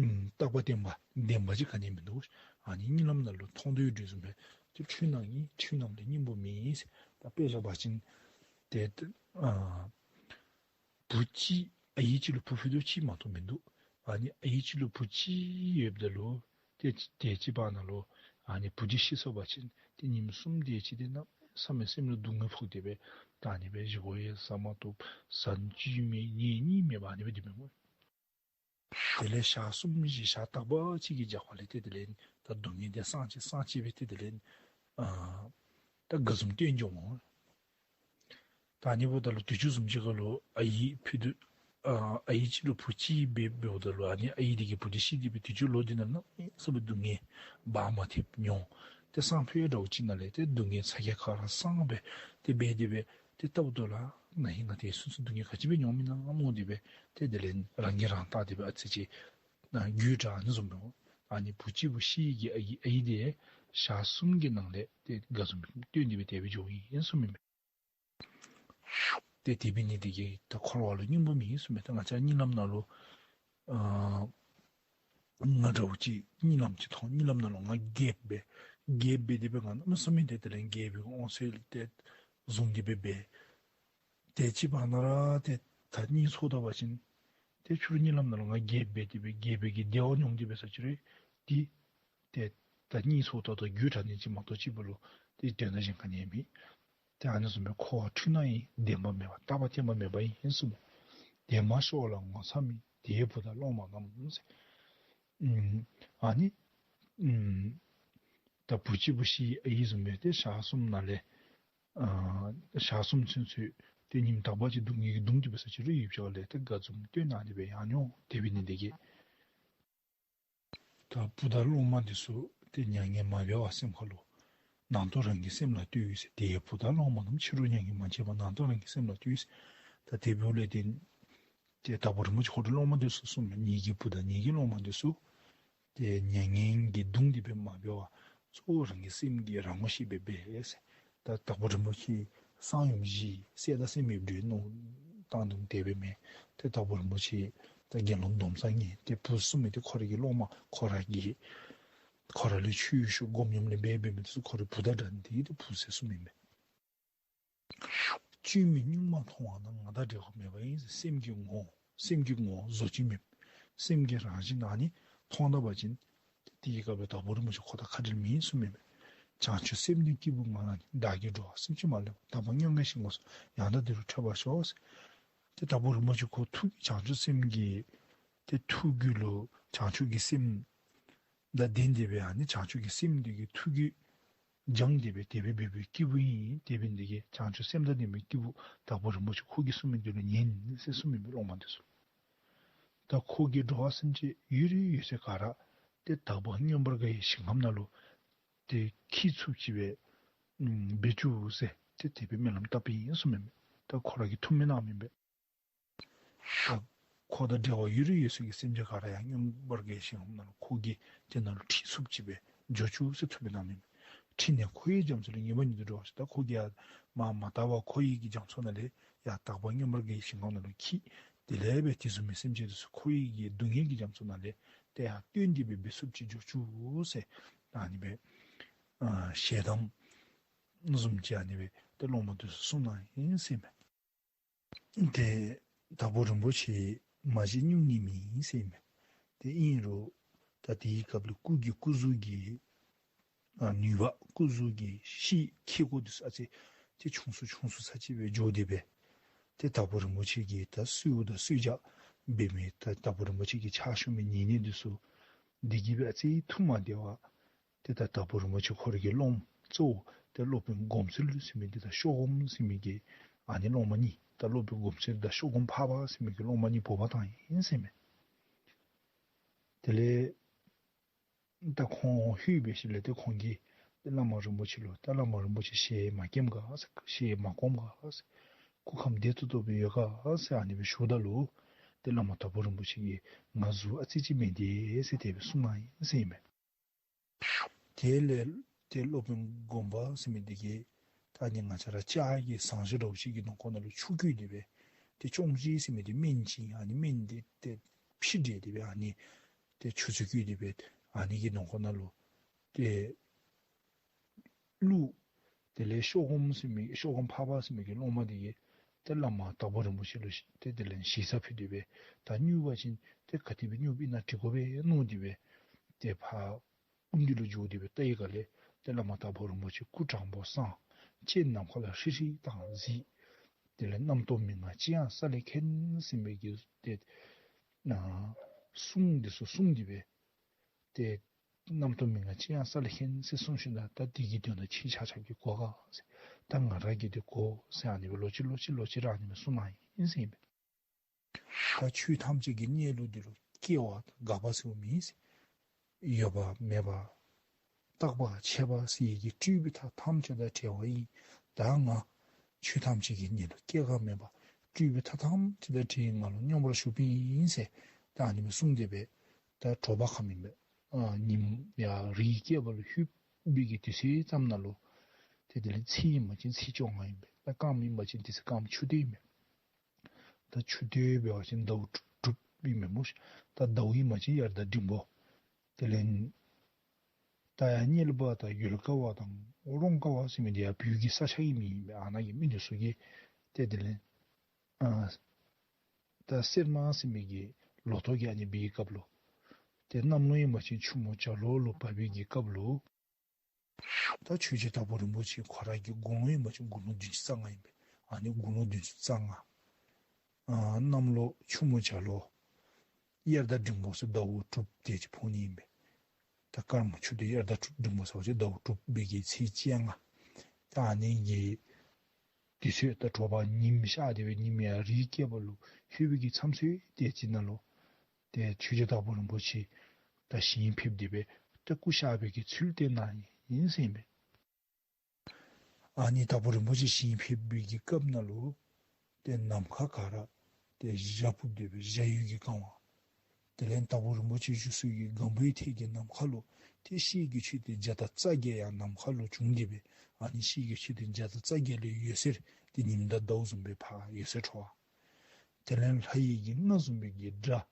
ཨམ་རྟག་པ་བརྟན་པ་བདེན་པ་ཅིག་ག་ནི་མིན་འདུག། ཨ་ནི་གཉིད་ལམ་ནང་ལུ་མཐོང་དོ་ཡོད་དོ་བཟུམ་སྦེ་ཏེ་འཁྲུལ་སྣང་ཨིན། འཁྲུལ་སྣང་ལས་སྙིང་པོ་མེད་ཟེར། ད་དཔེ་བཞག་པ་ཅིན་ཏེ་ཨ་བུ་གཅིག་ཨའི་གཅིག་ལུ་བུ་ཕུད་རྡོག་གཅིག་མ་གཏོགས་མིན་འདུག། ཨ་ནི་ཨའི་གཅིག་ལུ་བུ་གཅིག་ཡོདཔ་ད་ལུ་ཏེ་དེ་ཅིག་བར་ན་ལུ་ཨ་ནི་བུ་འདི་ཤི་སོང་པ་ཅིན་ཏེ་ཉིནམ་གསུམ་དེ་ཅིག་ཏེ་གནམ་མེད་ས་མེད་སེམས་ལུ་སྡུག་བསྔལ་ཕོག་སྟེ་སྦེ་ད་ཨ་ནི་སྦེ་བཞེས་སྒོ་ཡང་བཟའ་མ་བཏུབ། བཟའ་བཅུད་མེད་ཉལ་གཉིད་མེད་པར་ཨ་ནི་སྦེ་སྡོད་མི་སྨོ། དེ་ལས་ཞག་གསུམ་བཞི་ཞག་དག་པ་ཅིག་གི་རྒྱབ་ཁ་ལས་ཏེ་དེ་ལས་ད་སྡུག་བསྔལ་དེ་སངས་ཅི་སངས་ཅི་སྦེ་ཏེ་དེ་ལས་ཨ་ད་དགའ་འཛུམ་སྟོན་འགྱོཝ་སྨོ། ད་ཨ་ནི་འབདཝ་ད་ལུ་དུས་ཚོད་བཟུམ་ཅིག་ཁར་ལུ་ཨའི་ཕུད་རྡོག་ཨ་ཨའི་གཅིག་ལུ་བུ་གཅིག་འབད་འབདཝ་ད་ལུ་ཨ་ནི་ཨའི་དེ་གིས་བུ་དེ་ཤི་སྟེ་སྦེ་དུས་ཚོད་ལོ་དེ་ནང་གནམ་མེད་ས་མེད་སྡུག་བསྔལ་འབག་མ་ཐེག་མྱོང་། ཏེ་སང་ཕོད་འདྲཝ་ཅིག་ནང་ལས་ཏེ་སྡུག་བསྔལ་ཚ་གྱང་ཁ་ར་སངས་སྦེ་ཏེ་འབད་དེ་སྦེ་ཏེ་ལྟཝ་ད་ལུ་ན་ཧིང་ང་དེ་ཚུན་ཚོད་སྡུག་བསྔལ་ག་ཅི་སྦེ་མྱོང་མི་ན་མནོ་སྟེ་སྦེ་ཏེ་དེ་ལས་རང་གིས་རང་བལྟ་སྟེ་སྦེ་ཨ་ཙི་ཅིག་ན་རྒྱུད་དྲག་ཨ་ནི་བཟུམ་སྦེ་ཨ་ནི་བུ་གཅིག་བུ་བཞི་གི་ཨའི་ཨའི་དེ་ཞག་གསུམ་གྱི་ནང་ལས་ཏེ་དགའ་འཛུམ་སྟོན་ཏེ་སྦེ་དེ་སྦེ་འགྱོཝ་ཨིན་གསུངམ་ཨིན་པས། ཏེ་དེ་འབད་ནི་དེ་གིས་ད་འཁོར་བ་ལུ་སྙིང་པོ་མེད་གསུངམ་མས། ད་ང་བཅས་གཉིད་ལམ་ནང་ལུ་ཨ་ང་འདྲཝ་ཅིག་གཉིད་ལམ་ཅིག་མཐོང་། གཉིད་ལམ་ནང་ལུ་ང་རྒསཔ་སྦེ་རྒསཔ་སྦེ་དེ་སྦེ་ང་གནམ་མེད་ས་མེད་ཏེ་དེ་ལས་རྒསཔ་སྦེ་འོང་ཟེར་ཏེ་བཟུང་སྟེ་སྦེ་འབད། དེ་ཅིག་བར་ན་ར་ཏེ་ད་གཉིད་ཚོར་བལྟ་བ་ཅིན་ཏེ་ཕྱི་རུ་གཉིད་ལམ་ནང་ལུ་ང་རྒསཔ་སྦེ་དེ་སྦེ་རྒསཔ་སྦེ་གི་བདེ་བ་མྱོང་སྟེ་འབད་ས་ཅིག་རུང་ཏེ་ཏེ་ད་གཉིད་ཚོར་ད་ལྟོ་རྒྱུད་དྲག་ནི་ཅིག་མ་གཏོགས་ཅིག་པོ་ལུ་ཏེ་དོན་དག་གཞན་ག་ནི་ཡང་མེད། ཏེ་ཨ་ནི་བཟུམ་སྦེ་འཁོར་བ་འཁྲུལ་སྣང་ཨིན། བདེན་པ་མེད་པ་རྟག་པ་བརྟན་པ་མེད་པ་ཨིན་གསུངམ་མས། དེ་མ་ཤོར་བ་ལ་ངོ་ཚ་མེད། དེ་ཡི་བུ་དག་སློབ་མ་རྣམས་ཟེར། ཨུམ་ཨ་ནི་ཨུམ་ད་བུ་གཅིག་བུ་བཞི་ཨའི་བཟུམ་སྦེ་ཏེ་ཞག་གསུམ་ནང་ལས་ཨ་ཞག་གསུམ་ཚུན་ཚོད་ཏེ་ཉིནམ་དག་པ་ཅིག་སྡུག་བསྔལ་གྱིས་གདུངས་ཏེ་འབད་ས་ཅིག་རུང་ཡུདཔ་ཅིག་ལས་ཏེ་དགའ་འཛུམ་སྟོན་ཨ་ནི་སྦེ་ཡར་འགྱོ། དེ་འབད་ནི་དེ་གིས་ད་བུ་དང་སློབ་མ་འདི་ཚུ་ཏེ་མྱ་ངན་མ་འབད་བར་སེམས་ཁ་ལུ་ནང་དོག་རང་གི་སེམས་ལ་ལྟོས་ཟེར། དེ་ཡི་བུ་དག་སློབ་མ་རྣམས། ཕྱི་རུ་མྱ་ངན་མ་བྱེད་པར། ནང་དོག་རང་གི་སེམས་ལ་ལྟོས་ཟེར། ད་དེ་འབདཝ་ལས་ཏེ་ཏེ་དྭགས་པོ་རིན་པོ་ཆེ་ཁོ་རའི་སློབ་མ་འདི་ཚུ་གསུངམ་མས། ངེ་གི་བུ་དང་ངེ་གི་སློབ་མ་འདི་ཚུ་ཏེ་མྱ་ངན་གྱིས་གདུངས་ཏེ་སྦེ་མ་འབད་བར་གཙོ་བོ་རང་གི་སེམས་ཀྱི་རང་ངོ་ཤེས་སྦེ་འབད་ཟེར། ད་དྭགས་པོ་རིན་པོ་ཆེ་གསང་ཡུམ་བཞི་སྲས་དང་སྲསམོ་ཡོདཔ་འདྲས་མནོ་བཏང་དོ་དེ་སྦེ་མེན། ཏེ་དྭགས་པོ་རིན་པོ་ཆེ་ད་དགེ་སློང་སྡོམ་བཟང་ངེ་ཏེ་བུ་གསུམ་མས། ཏེ་ཁོ་རའི་གི་སློབ་མ་ཁོ་ར་གིས་ཁོ་ར་ལས་ཆོས་ཞུ་སྒོམ་ཉམས་ལེན་འབད་འབད་མི་འདི་ཚུ་ཁོ་རའི་བུ་དང་འདྲ་ནི་དེ་གིས་ཏེ་བུ་ཟེར་གསུངམ་ཨིན་པས། བཅོས་མིན་གཉུག་མ་མཐོང་བ་ན། ང་དང་འབྲལ་དགོཔ་མེད་པ་ཡིན། སེམས་ཀྱི་ངོ་བོ་སེམས་ཀྱི་ངོ་བོ་བཟོ་བཅོས་མེད། སེམས་ཀྱི་རང་བཞིན་ཨ་ནི་མཐོང་ད་པ་ཅིན་དེའི་སྐབས་ལུ་དྭགས་པོ་རིན་པོ་ཆེ་ཁོ་དང་ཁ་བྲལ་མེད་གསུངམ་ཨིན་པས། བྱང་ཆུབ་སེམས་ནི་སྐྱེས་བུ་ང་ལ་ནི། བདག་གིས་འགྲོ་བ་སེམས་ཅན་མ་བསླུས་པ། དག་པ་མངོན་དགའི་ཞིང་ཁམས་སུ། ཡང་དག་འདི་རུ་ཐོས་པར་ཤོག་ཟེར། ཏེ་དྭགས་པོ་རིན་པོ་ཆེ་ཁོ་ཐུགས་བྱང་ཆུབ་སེམས་ཀྱི་ཏེ་ཐུགས་རྒྱུད་ལུ་བྱང་ཆུབ་ཀྱི་སེམས་དང་ལྡན་ཏེ་སྦེ་ཨ་ནི་བྱང་ཆུབ་ཀྱི་སེམས་འདི་གིས་ཐུགས་རྒྱུད་སྦྱངས་ཏེ་སྦེ་དེ་སྦེ་འབད་བའི་སྐྱེས་བུ་ཨིན། དེ་འབད་ནི་དེ་གིས་བྱང་ཆུབ་སེམས་དང་ལྡན་པའི་སྐྱེས་བུ་དྭགས་པོ་རིན་པོ་ཆེ་ཁོ་གིས་གསུངས་མི་འདི་ལུ་ཉན་ཟེར་གསུངམ་ཨིན་པས་སློབ་མ་འདི་ཚུ། ད་ཁོ་གིས་འགྲོ་བ་སེམས་ཅན་ཡུལ་ཡུལ་ཚོ་ག་ར་ཏེ་དག་པ་མངོན་པར་དགའ་བའི་ཞིང་ཁམས་ནང་ལུ་ཏེ་འཁྱིད་ཚུགསཔ་ཅིག་སྦེ་ཨམ་འབད་བཅུག་ཟེར་ཏེ་དེ་སྦེ་སྨོན་ལམ་བཏབ་པའི་ཨིན་གསུངམ་ཨིན་པས། ད་ཁོ་ར་གིས་ཐུགས་སྨོན་གནངམ་ཨིན་པས། ད་ཁོ་དང་འབྲེལ་བ་ཡོད་རིགས་ཡོད་ཚད་ཀྱི་སེམས་ཅན་ག་ར་ཡང་མངོན་པར་དགའ་བའི་ཞིང་ཁམས་ནང་ལུ་ཁོ་གིས་དེ་ནང་ལུ་ཁྲིད་ཚུགསཔ་ཅིག་སྦེ་འགྱོ་བཅུག་ཟེར་ཐུགས་སྨོན་གནངམ་ཨིན་པས། ཁྲིད་ནས་འཁོར་བའི་རྒྱ་མཚོ་ལས་ངེས་པར་ཉིད་དུ་སྒྲོལ་བར་ཤོག། ད་ཁོ་གིས་ཡར་མར་མ་དག་པ་འཁོར་བའི་གི་རྒྱ་མཚོ་ནང་ལས་ཡར་དག་པ་མངོན་པར་དགའ་བའི་ཞིང་ཁམས་ནང་ལུ་འཁྱིད། དེ་ལས་སྦེ་དེ་བཟུམ་མའི་སེམས་ཅན་དེ་ཚུ་འཁོར་བའི་གི་སྡུག་བསྔལ་གྱི་རྒྱ་མཚོ་ནང་ལས་ ཏེ་ཡར་བཏོན་ཏེ་སྦེ་འབད་ཚུགསཔ་ཅིག་འགྱོ་བཅུག་ཟེར་ཨ་ནི་སྦེ་ཨ་ཞལ་གདམས་བཟུམ་ཅིག་ཨ་ནི་སྦེ་ཏེ་སློབ་མ་འདི་ཚུ་གསུངས་གནང་ཡི་ཟེར་མས། ཏེ་དྭགས་པོ་རིན་པོ་ཆེ་མ་གཞི་སྨྱུང་གནས་མེན་ཟེར་མས། ཏེ་ཨིན་རུང་ད་དེའི་སྐབས་ལུ་སྐུ་གི་སྐུ་གཟུགས་ཀྱི་ཨ་ནུས་པ་སྐུ་གཟུགས་ཀྱི་ཤེད་ཁེ་ཀོ་འདི་ཚུ་ཨ་ཙི་ཏེ་ཆུང་སུ་ཆུང་སུ་ས་ཅིག་སྦེ་འགྱོ་སྟེ་སྦེ་ཏེ་དྭགས་པོ་རིན་པོ་ཆེ་གིས་ད་གསོལཝ་དང་གསོལ་ཇ་འབད་མི་ད་དྭགས་པོ་རིན་པོ་ཆེ་གི་ཕྱག་ཞུ་མི་ཉེ་གནས་འདི་ཚུ་འདི་གིས་སྦེ་ཨ་ཙི་ཐུགས་མ་བདེ་བར་ཏེ་ད་དྭགས་པོ་རིན་པོ་ཆེ་ཁོ་ར་གི་སློབ་མ་གཙོ་བོ་ཏེ་སློབ་དཔོན་སྒོམ་ཚུལ་ཟེར་མི་འདི་དང་ཤོ་སྒོམ་ཟེར་མི་གི་ཨ་ནི་སློབ་མ་གཉིས་ད་སློབ་དཔོན་སྒོམ་ཚུལ་དང་ཤོ་སྒོམ་འཕགས་པ་ཟེར་མི་གི་སློབ་མ་གཉིས་འབོ་བར་བཏང་ཡི་ཟེར་མས། དེ་ལས་ད་ཁོང་ལྷོད་པའི་ཤུལ་ལས་ཏེ་ཁོང་གིས་ཏེ་བླ་མ་རིན་པོ་ཆེ་ལུ་ད་བླ་མ་རིན་པོ་ཆེ་ཞལ་མ་བཀྱེམ་ག་ཟེར་ཞལ་མ་སྐོམ་ག་ཟེར་སྐུ་ཁམས་བདེ་ཏོག་ཏོ་སྦེ་ཡོད་ག་ཟེར་ཨ་ནི་སྦེ་ཞུཝ་ད་ལུ་ཏེ་བླ་མ་དྭགས་པོ་རིན་པོ་ཆེ་གིས་ང་གཟུགས་ཨ་ཙི་ཅིག་མི་བདེ་ཟེར་དེ་སྦེ་གསུངས་གནང་ཡི་ཟེར་ཨིན་མས། དེ་ལས་ཏེ་སློབ་དཔོན་སྒོམ་པ་ཟེར་མི་འདི་གིས་ད་ཨ་ནི་ང་བཅས་ར་ལྕགས་ཀྱི་ཟངས་གཞོང་འདྲཝ་ཅིག་གི་ནང་ཁོག་ནང་ལུ་ཆུ་བསྐོལ་ཏེ་སྦེ་ཏེ་ཅོང་ཞི་ཟེར་མི་འདི་སྨན་ཅིག་ཨ་ནི་སྨན་འདི་ཏེ་ཕྱེ་སྦྲེལ་ཏེ་སྦེ་ཨ་ནི་ཏེ་ཆུ་ཚུ་བསྐོལ་ཏེ་སྦེ་ཨ་ནི་གི་ནང་ཁོག་ནང་ལུ་ཏེ་བླུགས། དེ་ལས་ཤོ་སྒོམ་ཟེར་མི་ཤོ་སྒོམ་འཕགས་པ་ཟེར་མི་གི་སློབ་མ་འདི་གིས་ཏེ་བླ་མ་དྭགས་པོ་རིན་པོ་ཆེ་ལུ་ཏེ་དེ་ལས་ཞེ་ས་ཕུལ་ཏེ་སྦེ་ད་སྨྱུག་པ་ཅིན་ཏེ་ག་དེ་སྦེ་སྨྱུགཔ་ཨིན་ན་དྲི་དགོ་པས་མནོ་སྟེ་སྦེ་ཏེ་ཕར་སྐུ་མདུན་ལུ་འགྱོ་སྟེ་སྦེ་བལྟ་བའི་སྒང་ལས་ཏེ་བླ་མ་དྭགས་པོ་རིན་པོ་ཆེ་སྐུ་དྲང་པོ་བསྲང་། སྤྱན་ནམ་མཁའ་ལ་ཧྲིལ་ཧྲིལ་དང་གཟིགས། དེ་ལས་རྣམ་རྟོག་མན་ངག་ཅི་ཡང་ས་ལེ་མཁྱེན་ཟེར་མི་གི་ཏེ་ཨ་གསུང་འདི་ཚུ་གསུངས་ཏེ་སྦེ་ཏེ་རྣམ་རྟོག་མན་ངག་ཅི་ཡང་ས་ལེ་མཁྱེན་ཟེར་གསུངས་ཞིནམ་ད་ད་འདི་གི་དོན་དག་ཁྱེད་ཆ་ཁྱབ་ཀྱིས་གོ་ག་ཟེར། ད་ང་ར་གིས་འདི་གོ་ཟེར་ཨ་ནི་སྦེ་ལོག་ཅི་ལོག་ཅི་ལོག་ཅི་ར་ཨ་ནི་སྦེ་གསུངས་གནང་ཡི་ཟེར་ཨིན་པས། ད་ཆོས་ཐམས་ཅད་ཀྱི་གནས་ལུགས་འདི་ལུ་སྐྱེ་བ་འགག་པ་ཟེར་མི་ཡོད་པ་མེད་པ་རྟག་པ་ཆད་པ་ཟེར་བའི་གི་སྤྲོས་པའི་མཐའ་ཐམས་ཅད་དང་བྲལ་བ་ཨིན། ད་ང་ཆོས་ཐམས་ཅད་ཀྱི་གནས་ལུགས་སྐྱེ་འགག་མེད་པ་སྤྲོས་པའི་མཐའ་ཐམས་ཅད་དང་བྲལ་བའི་ངང་ལུ་སྙོམས་པར་ཞུགས་པ་ཨིན་ཟེར་ད་ཨ་ནི་སྦེ་གསུངས་ཏེ་སྦེ་ད་དྲོ་པ་ཁམས་ཨིན་པས། ཨ་ཉིམ་ཡར་རིའི་སྐེད་པ་ལུ་ལྷོད་པའི་གི་དུས་ཚོད་ཙམ་ནང་ལུ་ཏེ་དེ་ལས་ཚེས་ཨིན་པ་ཅིན་ཚེས་བཅོ་ལྔ་ཨིན་པས། ད་སྐརམ་ཨིན་པ་ཅིན་དེ་ཚེ་སྐརམ་ཆུ་སྟོད་ཨིན་པས། ད་ཆུ་སྟོད་འབད་བ་ཅིན་ཟླཝ་དྲུག་དྲུག་ཨིན་མས་སྨོ་ཤིག། ད་ཟླཝ་ཨིན་པ་ཅིན་དབྱར་ཟླ་འབྲིང་པོ། དེ་ལས་ད་ཡར་དམྱལ་བ་དང་ཡུལ་ཀ་བ་དང་རོང་ཀ་བ་ཟེར་མི་འདི་ཡར་བོད་ཀྱི་ས་ཆ་ཨིན་མི་ཨིན་པས། ཨ་ནཱ་གི་མི་འདི་ཚུ་གིས་ཏེ་དེ་ལས་ཨ་ད་སེར་མ་ཟེར་མི་གི་ལོ་ཐོག་གི་ཨ་ནི་འབད་བའི་སྐབས་ལུ་ཏེ་གནམ་ལོ་ཨིན་པ་ཅིན་ཆུ་མོ་བྱ་ལོ་ལུ་བབས་པའི་གི་སྐབས་ལུ་ད་ཆོས་རྗེ་དྭགས་པོ་རིན་པོ་ཆེ་ཁོ་ར་གི་དགུང་ལོ་ཨིན་པ་ཅིན་དགུང་ལོ་བདུན་ཅུ་རྩ་ལྔ་ཨིན་པས། ཨ་ནི་དགུང་ལོ་བདུན་ཅུ་རྩ་ལྔ། ཨ་གནམ་ལོ་ཆུ་མོ་བྱ་ལོ། དབྱར་ཟླ་འབྲིང་པོ་ཟེར་ཟླཝ་དྲུག་དེ་ཅིག་ཕོག་ནི་ཨིན་པས། ད་སྐརམ་ཆུ་སྟོད་དབྱར་ཟླ་འབྲིང་པོ་ཟེར་བ་ཅིན་ཟླཝ་དྲུག་པའི་གི་ཚེས་བཅོ་ལྔ། ད་ཨ་ནི་གི་དུས་ཚོད་ད་དྲོ་པ་ཉིམ་ཤར་ཏེ་སྦེ་ཉིམ་ཡར་རིའི་སྐེད་པ་ལུ་ལྷོད་པའི་གི་མཚམས་ཚོད་དེ་ཅིག་ནང་ལུ་ཏེ་ཆོས་རྗེ་དྭགས་པོ་རིན་པོ་ཆེ་ད་ཞིང་ཕེབས་ཏེ་སྦེ་ཏེ་སྐུ་གཤེགས་པའི་གི་ཚུལ་བསྟན་གནང་ཡི་ཟེར་ཨིན་པས། ཨ་ནི་དྭགས་པོ་རིན་པོ་ཆེ་ཞིང་ཕེབས་པའི་གི་སྐབས་ནང་ལུ་ཏེ་ནམ་མཁའ་ག་ར་ཏེ་འཇའ་ཕུབ་སྟེ་སྦེ་འཇའ་འོད་ཀྱིས་གང་བ། དེ་ལས་དྭགས་པོ་རིན་པོ་ཆེ་བཞུགས་སའི་གི་སྒམ་པོའི་ཐད་ཀྱི་ནམ་མཁའ་ལུ་ཏེ་ཤེལ་གྱི་མཆོད་རྟེན་བརྒྱ་དང་རྩ་བརྒྱད་ཡང་ནམ་མཁའ་ལུ་བྱུང་སྟེ་སྦེ་ཨ་ནི་ཤེལ་གྱི་མཆོད་རྟེན་བརྒྱ་དང་རྩ་བརྒྱད་ལས་འོད་ཟེར་ཏེ་ཉིམ་དང་ཟླཝ་བཟུམ་སྦེ་ཕར་འོད་ཟེར་འཕྲོ་བ། དེ་ལས་ལྷ་ཡི་གི་རྔ་བཟུམ་སྦེ་གི་སྒྲ།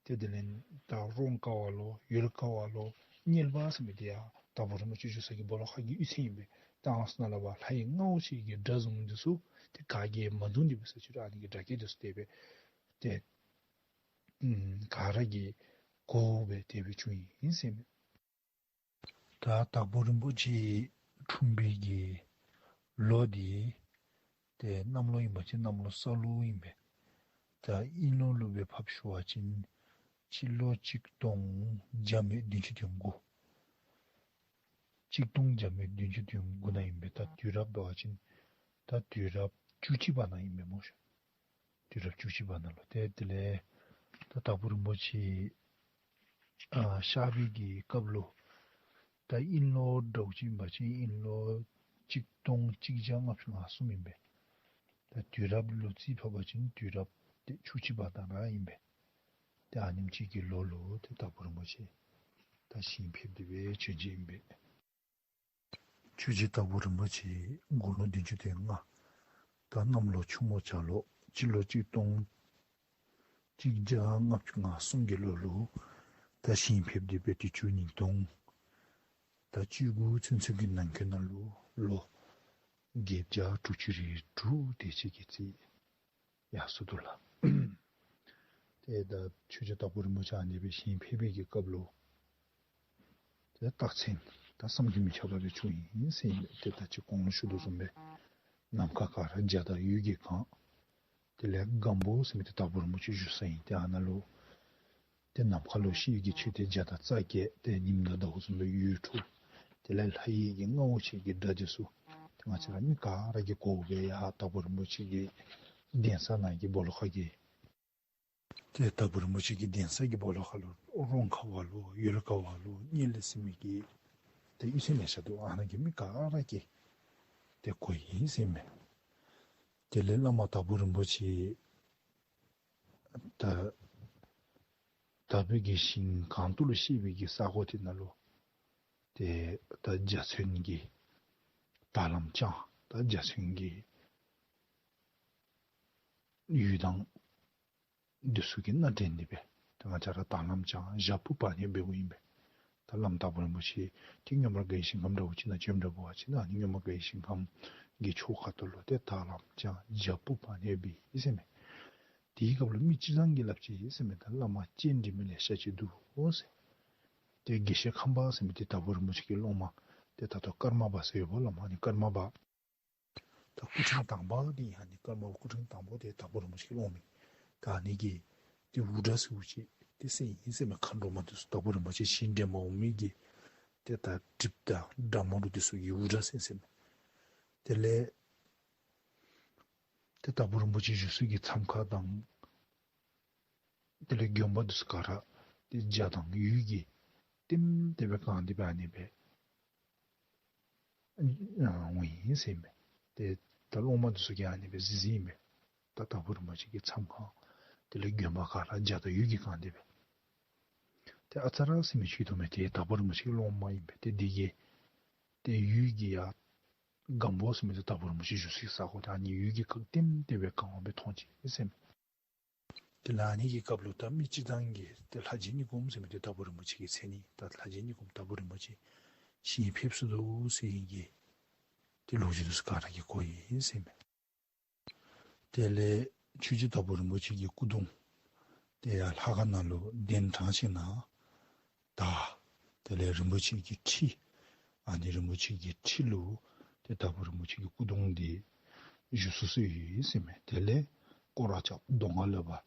ཏེ་དེ་ལས་ད་རོང་ཀ་བ་ལོ་ཡུལ་ཀ་བ་ལོ་དམྱལ་བ་ཟེར་མི་འདི་ཡང་དྭགས་པོ་རིན་པོ་ཆེ་བཞུགས་ས་གི་སྦོ་ལོགས་ཁ་གི་གཡུས་ཚན་ཨིན་པས། ད་ཨ་ནཱ་ལས་ཕར་ལྷ་ཡི་རྔ་བོ་ཆེ་གི་སྒྲ་བཟུམ་འདི་ཚུ་ཏེ་ག་གིས་མ་བརྡུང་སྟེ་སྦེ་ཟེར་ཅི་རུང་ཨ་ནི་གི་སྒྲ་སྐད་འདི་ཚུ་ཏེ་སྦེ་ཏེ་ཨམ་ག་ར་གིས་གོ་སྦེ་ཏེ་སྦེ་བྱུང་ཡི་ཟེར་ཨིན་མས། ད་དྭགས་པོ་རིན་པོ་ཆེ་འཁྲུངས་པའི་གི་ལོ་འདི་ཏེ་གནམ་ལོ་ཨིན་པ་ཅིན་གནམ་ལོ་ས་ལུག་ཨིན་པས། ད་དབྱིན་ལོ་ལུ་སྦེ་ཕབ་ཞུ་བ་ཅིན་སྤྱི་ལོ་གཅིག་སྟོང་བརྒྱ་མེད་བདུན་ཅུ་དོན་དགུ། གཅིག་སྟོང་བརྒྱ་མེད་བདུན་ཅུ་དོན་དགུ་ནང་ཨིན་པས། ད་དུས་རབས་འབད་བ་ཅིན་ད་དུས་རབས་བཅུ་གཅིག་པ་ནང་ཨིན་པས་སྨོ་ཤིག། དུས་རབས་བཅུ་གཅིག་པ་ནང་ལུ་ཏེ་དེ་ལས་ད་དྭགས་པོ་རིན་པོ་ཆེ་ཨ་གཤགས་པའི་གི་སྐབས་ལུ་ད་དབྱིན་ལོ་འདྲཝ་ཅིག་ཨིན་པ་ཅིན་དབྱིན་ལོ་གཅིག་སྟོང་གཅིག་བརྒྱ་ལྔ་བཅུ་ང་གསུམ་ཨིན་པས། ད་དུས་རབས་ལོ་རྩིས་ཕབ་པ་ཅིན་དུས་རབས་ཏེ་བཅུ་གཅིག་པ་དང་ར་ཨིན་པས། ཏེ་ཨ་ནེམ་ཅིག་གི་ལོ་ལུ་ཏེ་དྭགས་པོ་རིན་པོ་ཆེ་ད་ཞིང་ཕེབས་ཏེ་སྦེ་བྱོན་ཅི་ཨིན་པས། ཆོས་རྗེ་དྭགས་པོ་རིན་པོ་ཆེ་དགུང་ལོ་བདུན་ཅུ་དོན་ལྔ། ད་གནམ་ལོ་ཆུ་མོ་བྱ་ལོ་སྤྱི་ལོ་གཅིག་སྟོང་གཅིག་བརྒྱ་ལྔ་བཅུ་ང་གསུམ་གྱི་ལོ་ལུ་ ད་ཞིང་ཕེབས་ཏེ་འབད་དུས་ཆུ་ཉིས་སྟོང་ད་བཅུ་དགུ་ཚུན་ཚོད་ཀྱི་ནང་འཁོད་ནང་ལུ་ལོ་བརྒྱད་བརྒྱ་དྲུག་ཅུ་རེ་དྲུག་དེ་ཅིག་གི་རྩིས་ཡར་སོ་འདུག་ལགས། ཏེ་ད་ཆོས་རྗེ་དྭགས་པོ་རིན་པོ་ཆེ་ཨ་ནི་སྦེ་ཞིང་ཕེབས་པའི་གི་སྐབས་ལུ་ཏེ་རྟགས་མཚན་ད་བསམ་གྱིས་མི་ཁྱབ་པ་སྦེ་བྱུང་ཡི་ཟེར་ཨིན་པས། ཏེ་ད་ཅི་གོང་ལུ་ཞུ་དོ་བཟུམ་སྦེ་ནམ་མཁའ་ག་ར་འཇའ་དང་འོད་ཀྱིས་གང་། དེ་ལས་སྒམ་པོ་ཟེར་མི་འདི་དྭགས་པོ་རིན་པོ་ཆེ་བཞུགས་ས་ཨིན། ཏེ་ཨ་ནཱ་ལུ་ཏེ་ནམ་མཁའ་ལུ་ཤེལ་གྱི་ཆུ་ཏེ་འཇའ་དང་རྩ་བརྒྱད་ཏེ་ཉིམ་དང་ཟླཝ་བཟུམ་སྦེ་འོད་འཕྲོ། དེ་ལས་ལྷ་ཡི་གི་རྔ་བོ་ཆེ་གི་སྒྲ་འདི་ཚུ་ཏེ་ང་བཅས་ར་མི་ག་ར་གིས་གོ་བའི་ཡར་དྭགས་པོ་རིན་པོ་ཆེ་གི་གདན་ས་ནང་གི་སྦོ་ལོགས་ཁ་གི་ཏེ་དྭགས་པོ་རིན་པོ་ཆེ་གི་གདན་ས་གི་སྦོ་ལོགས་ཁ་ལུ་རོང་ཁ་བ་ལུ་ཡུལ་ཁ་བ་ལུ་གཉལ་ལེ་ཟེར་མི་གི་ཏེ་གཡུས་ཚན་ལེ་ཤ་འདུག། ཨ་ནཱ་གི་མི་ག་ར་གིས་ཏེ་གོ་ཡི་ཟེར་ཨིན་མས། དེ་ལས་བླ་མ་དྭགས་པོ་རིན་པོ་ཆེ་ད་དག་པའི་གི་ཞིང་གང་ཐུག་ལུ་གཤེགས་པའི་གི་ས་གོ་དེ་ནང་ལུ་ཏེ་ད་འཇའ་ཚོན་གྱི་དར་ལམ་དཔྱངས། ད་འཇའ་ཚོན་གྱི་འོད་མདངས་འདི་ཚུ་གིས་སྣ་འདྲེན་ཏེ་སྦེ་ཏེ་ང་བཅས་ར་དར་ལམ་དཔྱངས་ཞབས་ཕུར་བག་ནས་འབདཝ་ཨིན་པས། ད་བླ་མ་དྭགས་པོ་རིན་པོ་ཆེ་ཏེ་མངོན་པར་དགའ་བའི་ཞིང་ཁམས་འདྲཝ་ཅིག་ནང་བྱོནམ་འདྲཝ་ཅིག་ནང་ཨ་ནི་མངོན་པར་དགའ་བའི་ཞིང་ཁམས་ཀྱི་ཕྱོགས་ཁ་ཐུག་ལུ་ཏེ་དར་ལམ་དཔྱངས་ཞབས་ཕུར་བག་ནས་འབད་ཡི་ཟེར་ཨིན་མས། དེའི་སྐབས་ལུ་མི་སྤྱིར་བཏང་གིས་སླབ་ཅི་ཟེར་ཨིན་མས། ད་བླ་མ་སྤྱན་འདྲེན་མི་ལེ་ཤ་ཅིག་འདུག་ཟེར། ཏེ་དགེ་བཤེས་ཁམས་པ་ཟེར་མི་འདི་དྭགས་པོ་རིན་པོ་ཆེ་གི་སློབ་མ་ཏེ་ད་ལྟོ་ཀརྨ་པ་ཟེར་ཡོདཔ་ལགས། ཨ་ནི་ཀརྨ་པ་ད་སྐུ་ཕྲེང་དང་པ་འདི་ཨ་ནི་ཀརྨ་པ་སྐུ་ཕྲེང་དང་པོ་འདི་དྭགས་པོ་རིན་པོ་ཆེ་གི་སློབ་མ་ཨིན། ད་ཨ་ནི་གི་ཏེ་འུར་སྒྲ་ཟེརཝ་ཅིག་ཏེ་སེང་ཨིན་ཟེར་ཨིན་མས། མཁའ་འགྲོ་མ་འདི་ཚུ་དྭགས་པོ་རིན་པོ་ཆེ་ཞིང་འདྲེན་པར་འོང་མི་གི་ཏེ་ད་གྲིབ་དང་སྒྲ་མོ་རུ་འདི་ཚུ་གི་འུར་སྒྲ་སེང་ཟེར་ཨིན་མས། དེ་ལས་ཏེ་དྭགས་པོ་རིན་པོ་ཆེ་བཞུགས་ས་གི་མཚམས་ཁང་དང་དེ་ལས་དགོན་པ་འདི་ཚུ་ག་ར་ཏེ་འཇའ་དང་འོད་ཀྱིས་ལྟེམ་ལྟེ་སྦེ་གང་སྟེ་སྦེ་ཨ་ནི་སྦེ་འོང་ཡི་ཟེར་ཨིན་མས། ཏེ་ད་སློབ་མ་འདི་ཚུ་གིས་ཨ་ནི་སྦེ་གཟིགས་གཟིགསཔ་ཨིན་མས། ད་དྭགས་པོ་རིན་པོ་ཆེ་གི་མཚམས་ཁང་དེ་ལས་དགོན་པ་ག་ར་འཇའ་དང་འོད་ཀྱིས་གང་སྟེ་སྦེ། ཏེ་ཨ་ཙ་ར་ཟེར་མི་ཅིག་འདུག་མས། ཏེ་དྭགས་པོ་རིན་པོ་ཆེ་གི་སློབ་མ་ཨིན་པས། ཏེ་འདི་གིས་ཏེ་འོད་ཀྱིས་ཡར་སྒམ་པོ་ཟེར་མི་འདི་དྭགས་པོ་རིན་པོ་ཆེ་བཞུགས་སའི་ས་གོ་ཏེ་ཨ་ནི་འོད་ཀྱིས་གང་ལྟེམ་ལྟེ་སྦེ་གང་བ་སྦེ་མཐོང་ཅི་ཟེར་ཨིན་མས། དེ་ལས་ཨ་ནི་གི་སྐབས་ལུ་ད་མི་སྤྱིར་བཏང་གིས་ཏེ་ལྷ་རྗེ་སྙིང་ཁུངམ་ཟེར་མི་འདི་དྭགས་པོ་རིན་པོ་ཆེ་གི་མཚན་ཨིན། ད་ལྷ་རྗེ་སྙིང་ཁུངམ་དྭགས་པོ་རིན་པོ་ཆེ་ཞིང་ཕེབས་སོ་ནུག་ཟེར་མི་གི་ཏེ་ལོ་རྒྱུས་འདི་ཚུ་ག་ར་གིས་གོ་ཡི་ཟེར་ཨིན་མས། དེ་ལས་ཆོས་རྗེ་དྭགས་པོ་རིན་པོ་ཆེ་གི་སྐུ་གདུང་ཏེ་ཡར་ལྷ་ཁང་ནང་ལུ་གདན་དྲངས་ཞིནམ་ད་དེ་ལས་རིན་པོ་ཆེ་གི་ཁྲི་ཨ་ནི་རིན་པོ་ཆེ་གི་ཁྲི་ལུ་ཏེ་དྭགས་པོ་རིན་པོ་ཆེ་གི་སྐུ་གདུང་འདི་བཞུགས་སུ་གསོལ་ཡི་ཟེར་ཨིན་མས། དེ་ལས་སྐོར་ར་རྐྱབ་གདོང་ཁ་ལུ་འབད་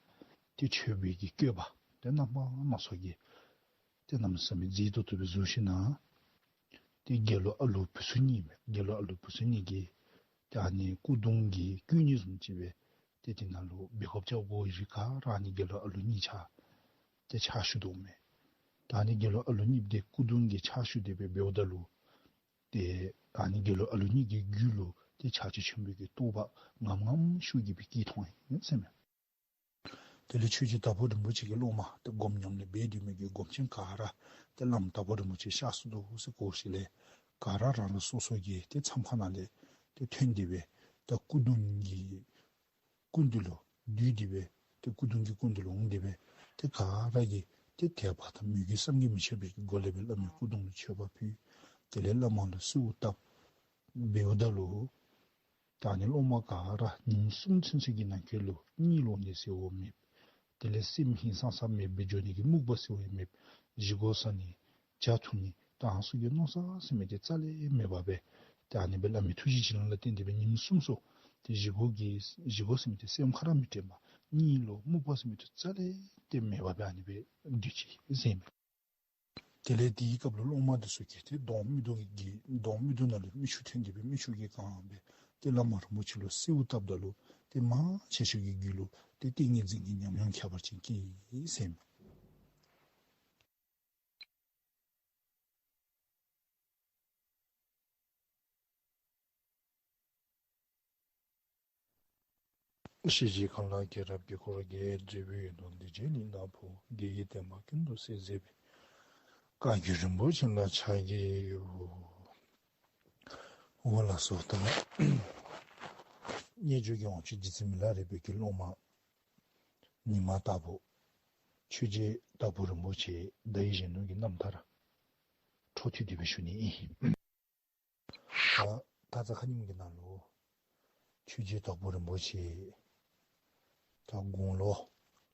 ཏེ་མཆོད་པའི་གི་བཀོད་པ་ཏེ་རྣམ་པ་སྣ་ཚོགས་ཀྱིས་ཏེ་གནམ་མེད་ས་མེད་མཛེས་ཏོག་ཏོ་སྦེ་བཟོ་ཞིནམ་ཏེ་དགེ་སློང་ཨ་ལུ་བུ་ཚུ་གཉིས་མས། དགེ་སློང་ཨ་ལུ་བུ་ཚུ་གཉིས་ཀྱིས་ཏེ་ཨ་ནི་སྐུ་གདུང་གི་སྐུ་གཉིས་བཟུམ་ཅིག་སྦེ་ཏེ་དེ་ནང་ལུ་འབད་དགོཔ་རྐྱབ་དགོ་རིགས་ག་ར་ཨ་ནི་དགེ་སློང་ཨ་ལུ་གཉིས་ཆ་ཏེ་ཕྱག་ཞུ་དོ་མས། ད་ཨ་ནི་དགེ་སློང་ཨ་ལུ་གཉིས་འདི་སྐུ་གདུང་གི་ཕྱག་ཞུ་སྟེ་སྦེ་འབདཝ་ད་ལུ་ཏེ་ཨ་ནི་དགེ་སློང་ཨ་ལུ་གཉིས་ཀྱི་རྒྱུད་ལུ་ཏེ་ཕྱག་རྒྱ་ཆེན་པོའི་གི་རྟོགས་པ་ངམ་ངམ་ཤུགས་ཀྱིས་སྦེ་སྐྱེས་ཐོན་ཡི་ཟེར་ཨིན་མས། དེ་ལས་ཆོས་རྗེ་དྭགས་པོ་རིན་པོ་ཆེ་གི་སློབ་མ་ཏེ་སྒོམ་ཉམས་ལེན་འབད་སྡོད་མི་གི་སྒོམ་ཆེན་ག་ར་ཏེ་བླམ་དྭགས་པོ་རིན་པོ་ཆེ་གཤགས་སོ་ནུག་ཟེར་གོ་ཞིནམ་ལས་ག་ར་རང་རང་སོ་སོ་གི་ཏེ་མཚམས་ཁང་ནང་ལས་ཏེ་ཐོན་ཏེ་སྦེ་ཏེ་སྐུ་གདུང་གི་སྐུ་མདུན་ལུ་འདུས་ཏེ་སྦེ་ཏེ་སྐུ་གདུང་གི་སྐུ་མདུན་ལུ་འོང་སྟེ་སྦེ་ཏེ་ག་ར་གིས་ཏེ་དད་པ་དང་མོས་གུས་བསམ་གྱིས་མི་ཁྱབ་པའི་གི་སྒོ་ལས་སྦེ་བླ་མའི་སྐུ་གདུང་ལུ་མཆོད་པ་ཕུལ། དེ་ལས་བླ་མ་ལུ་གསོལཝ་བཏབ། འབདཝ་ད་ལུ་ད་ཨ་ནི་སློབ་མ་ག་ར་ཉིནམ་གསུམ་ཚུན་ཚོད་ཀྱི་ནང་འཁོད་ལུ་གཉིད་ལོག་ནི་ཟེརཝ་མེད། དེ་ལས་སེམས་ཧིང་སངས་ས་མེདཔ་སྦེ་འགྱོ་ནི་གི་རྨུགས་པ་ཟེརཝ་ཡང་མེད། བཞེས་སྒོ་ཟ་ནི་ཇ་འཐུང་ནི་དང་ཨ་ནི་ཚུ་གི་མནོ་བསམ་ཟེར་མི་འདི་རྩ་ལས་མེད་པར་སྦེ་ད་ཨ་ནི་སྦེ་བླ་མའི་ཐུགས་རྗེ་བྱིན་རླབས་ལུ་བརྟེན་ཏེ་སྦེ་ཉིནམ་གསུམ་སོ་ཏེ་བཞེས་སྒོ་གི་བཞེས་སྒོ་ཟེར་མི་འདི་སེམས་ཁར་མི་དྲན་པར་གཉིད་ལོག་རྨུགས་པ་ཟེར་མི་འདི་རྩ་ལས་ཏེ་མེད་པར་སྦེ་ཨ་ནི་སྦེ་སྡོད་ཅི་ཟེར་ཨིན་མས། དེ་ལས་དེའི་སྐབས་ལུ་སློབ་མ་འདི་ཚུ་གིས་ཏེ་གདོང་མིག་ཏོ་གི་གདོང་མིག་ཏོ་ནང་ལས་མིག་ཆུ་ཐོན་ཏེ་སྦེ་མིག་ཆུ་གིས་གང་སྦེ་ཏེ་བླ་མ་རིན་པོ་ཆེ་ལུ་གསོལཝ་བཏབ་ད་ལུ་ཏེ་མང་ཆེ་ཤོས་ཀྱི་རྒྱུད་ལུ་ཏེ་ཏིང་ངེ་འཛིན་གྱི་ཉམས་མྱོང་ཁྱད་པར་ཅན་སྐྱེས་ཟེར་ཨིན་མས། ཤེས་བྱའི་ཁམས་ལ་སྐྱེས་རབས་ཀྱི་འཁོར་གྱིས། འབྲས་བུའི་ཡོན་ཏན་དེ་ཅན་ནི་ནག་པོ། དགེ་བའི་བསྟན་པ་ཀུན་ཏུ་གསལ་མཛད་པའི། བཀའ་བརྒྱུད་རིན་པོ་ཆེ་ལ་ཕྱག་བགྱིའོ། འོ་ལགས་སོ། ད་རྣལ་འབྱོར་གྱི་དབང་ཕྱུག་རྗེ་བཙུན་མི་ལ་རས་པའི་གི་སློབ་མ་ཉི་མ་དྭགས་པོ་ ཆོས་རྗེ་དྭགས་པོ་རིན་པོ་ཆེ་ཟླ་བའི་གཞོན་ནུ་གི་རྣམ་ཐར་འཕྲོ་མཐུད་དེ་སྦེ་ཞུ་ནི་ཨིན། ད་ད་ཚ་ཁ་ཉིནམ་གི་ནང་ལུ་ཆོས་རྗེ་དྭགས་པོ་རིན་པོ་ཆེ་ད་དགུང་ལོ་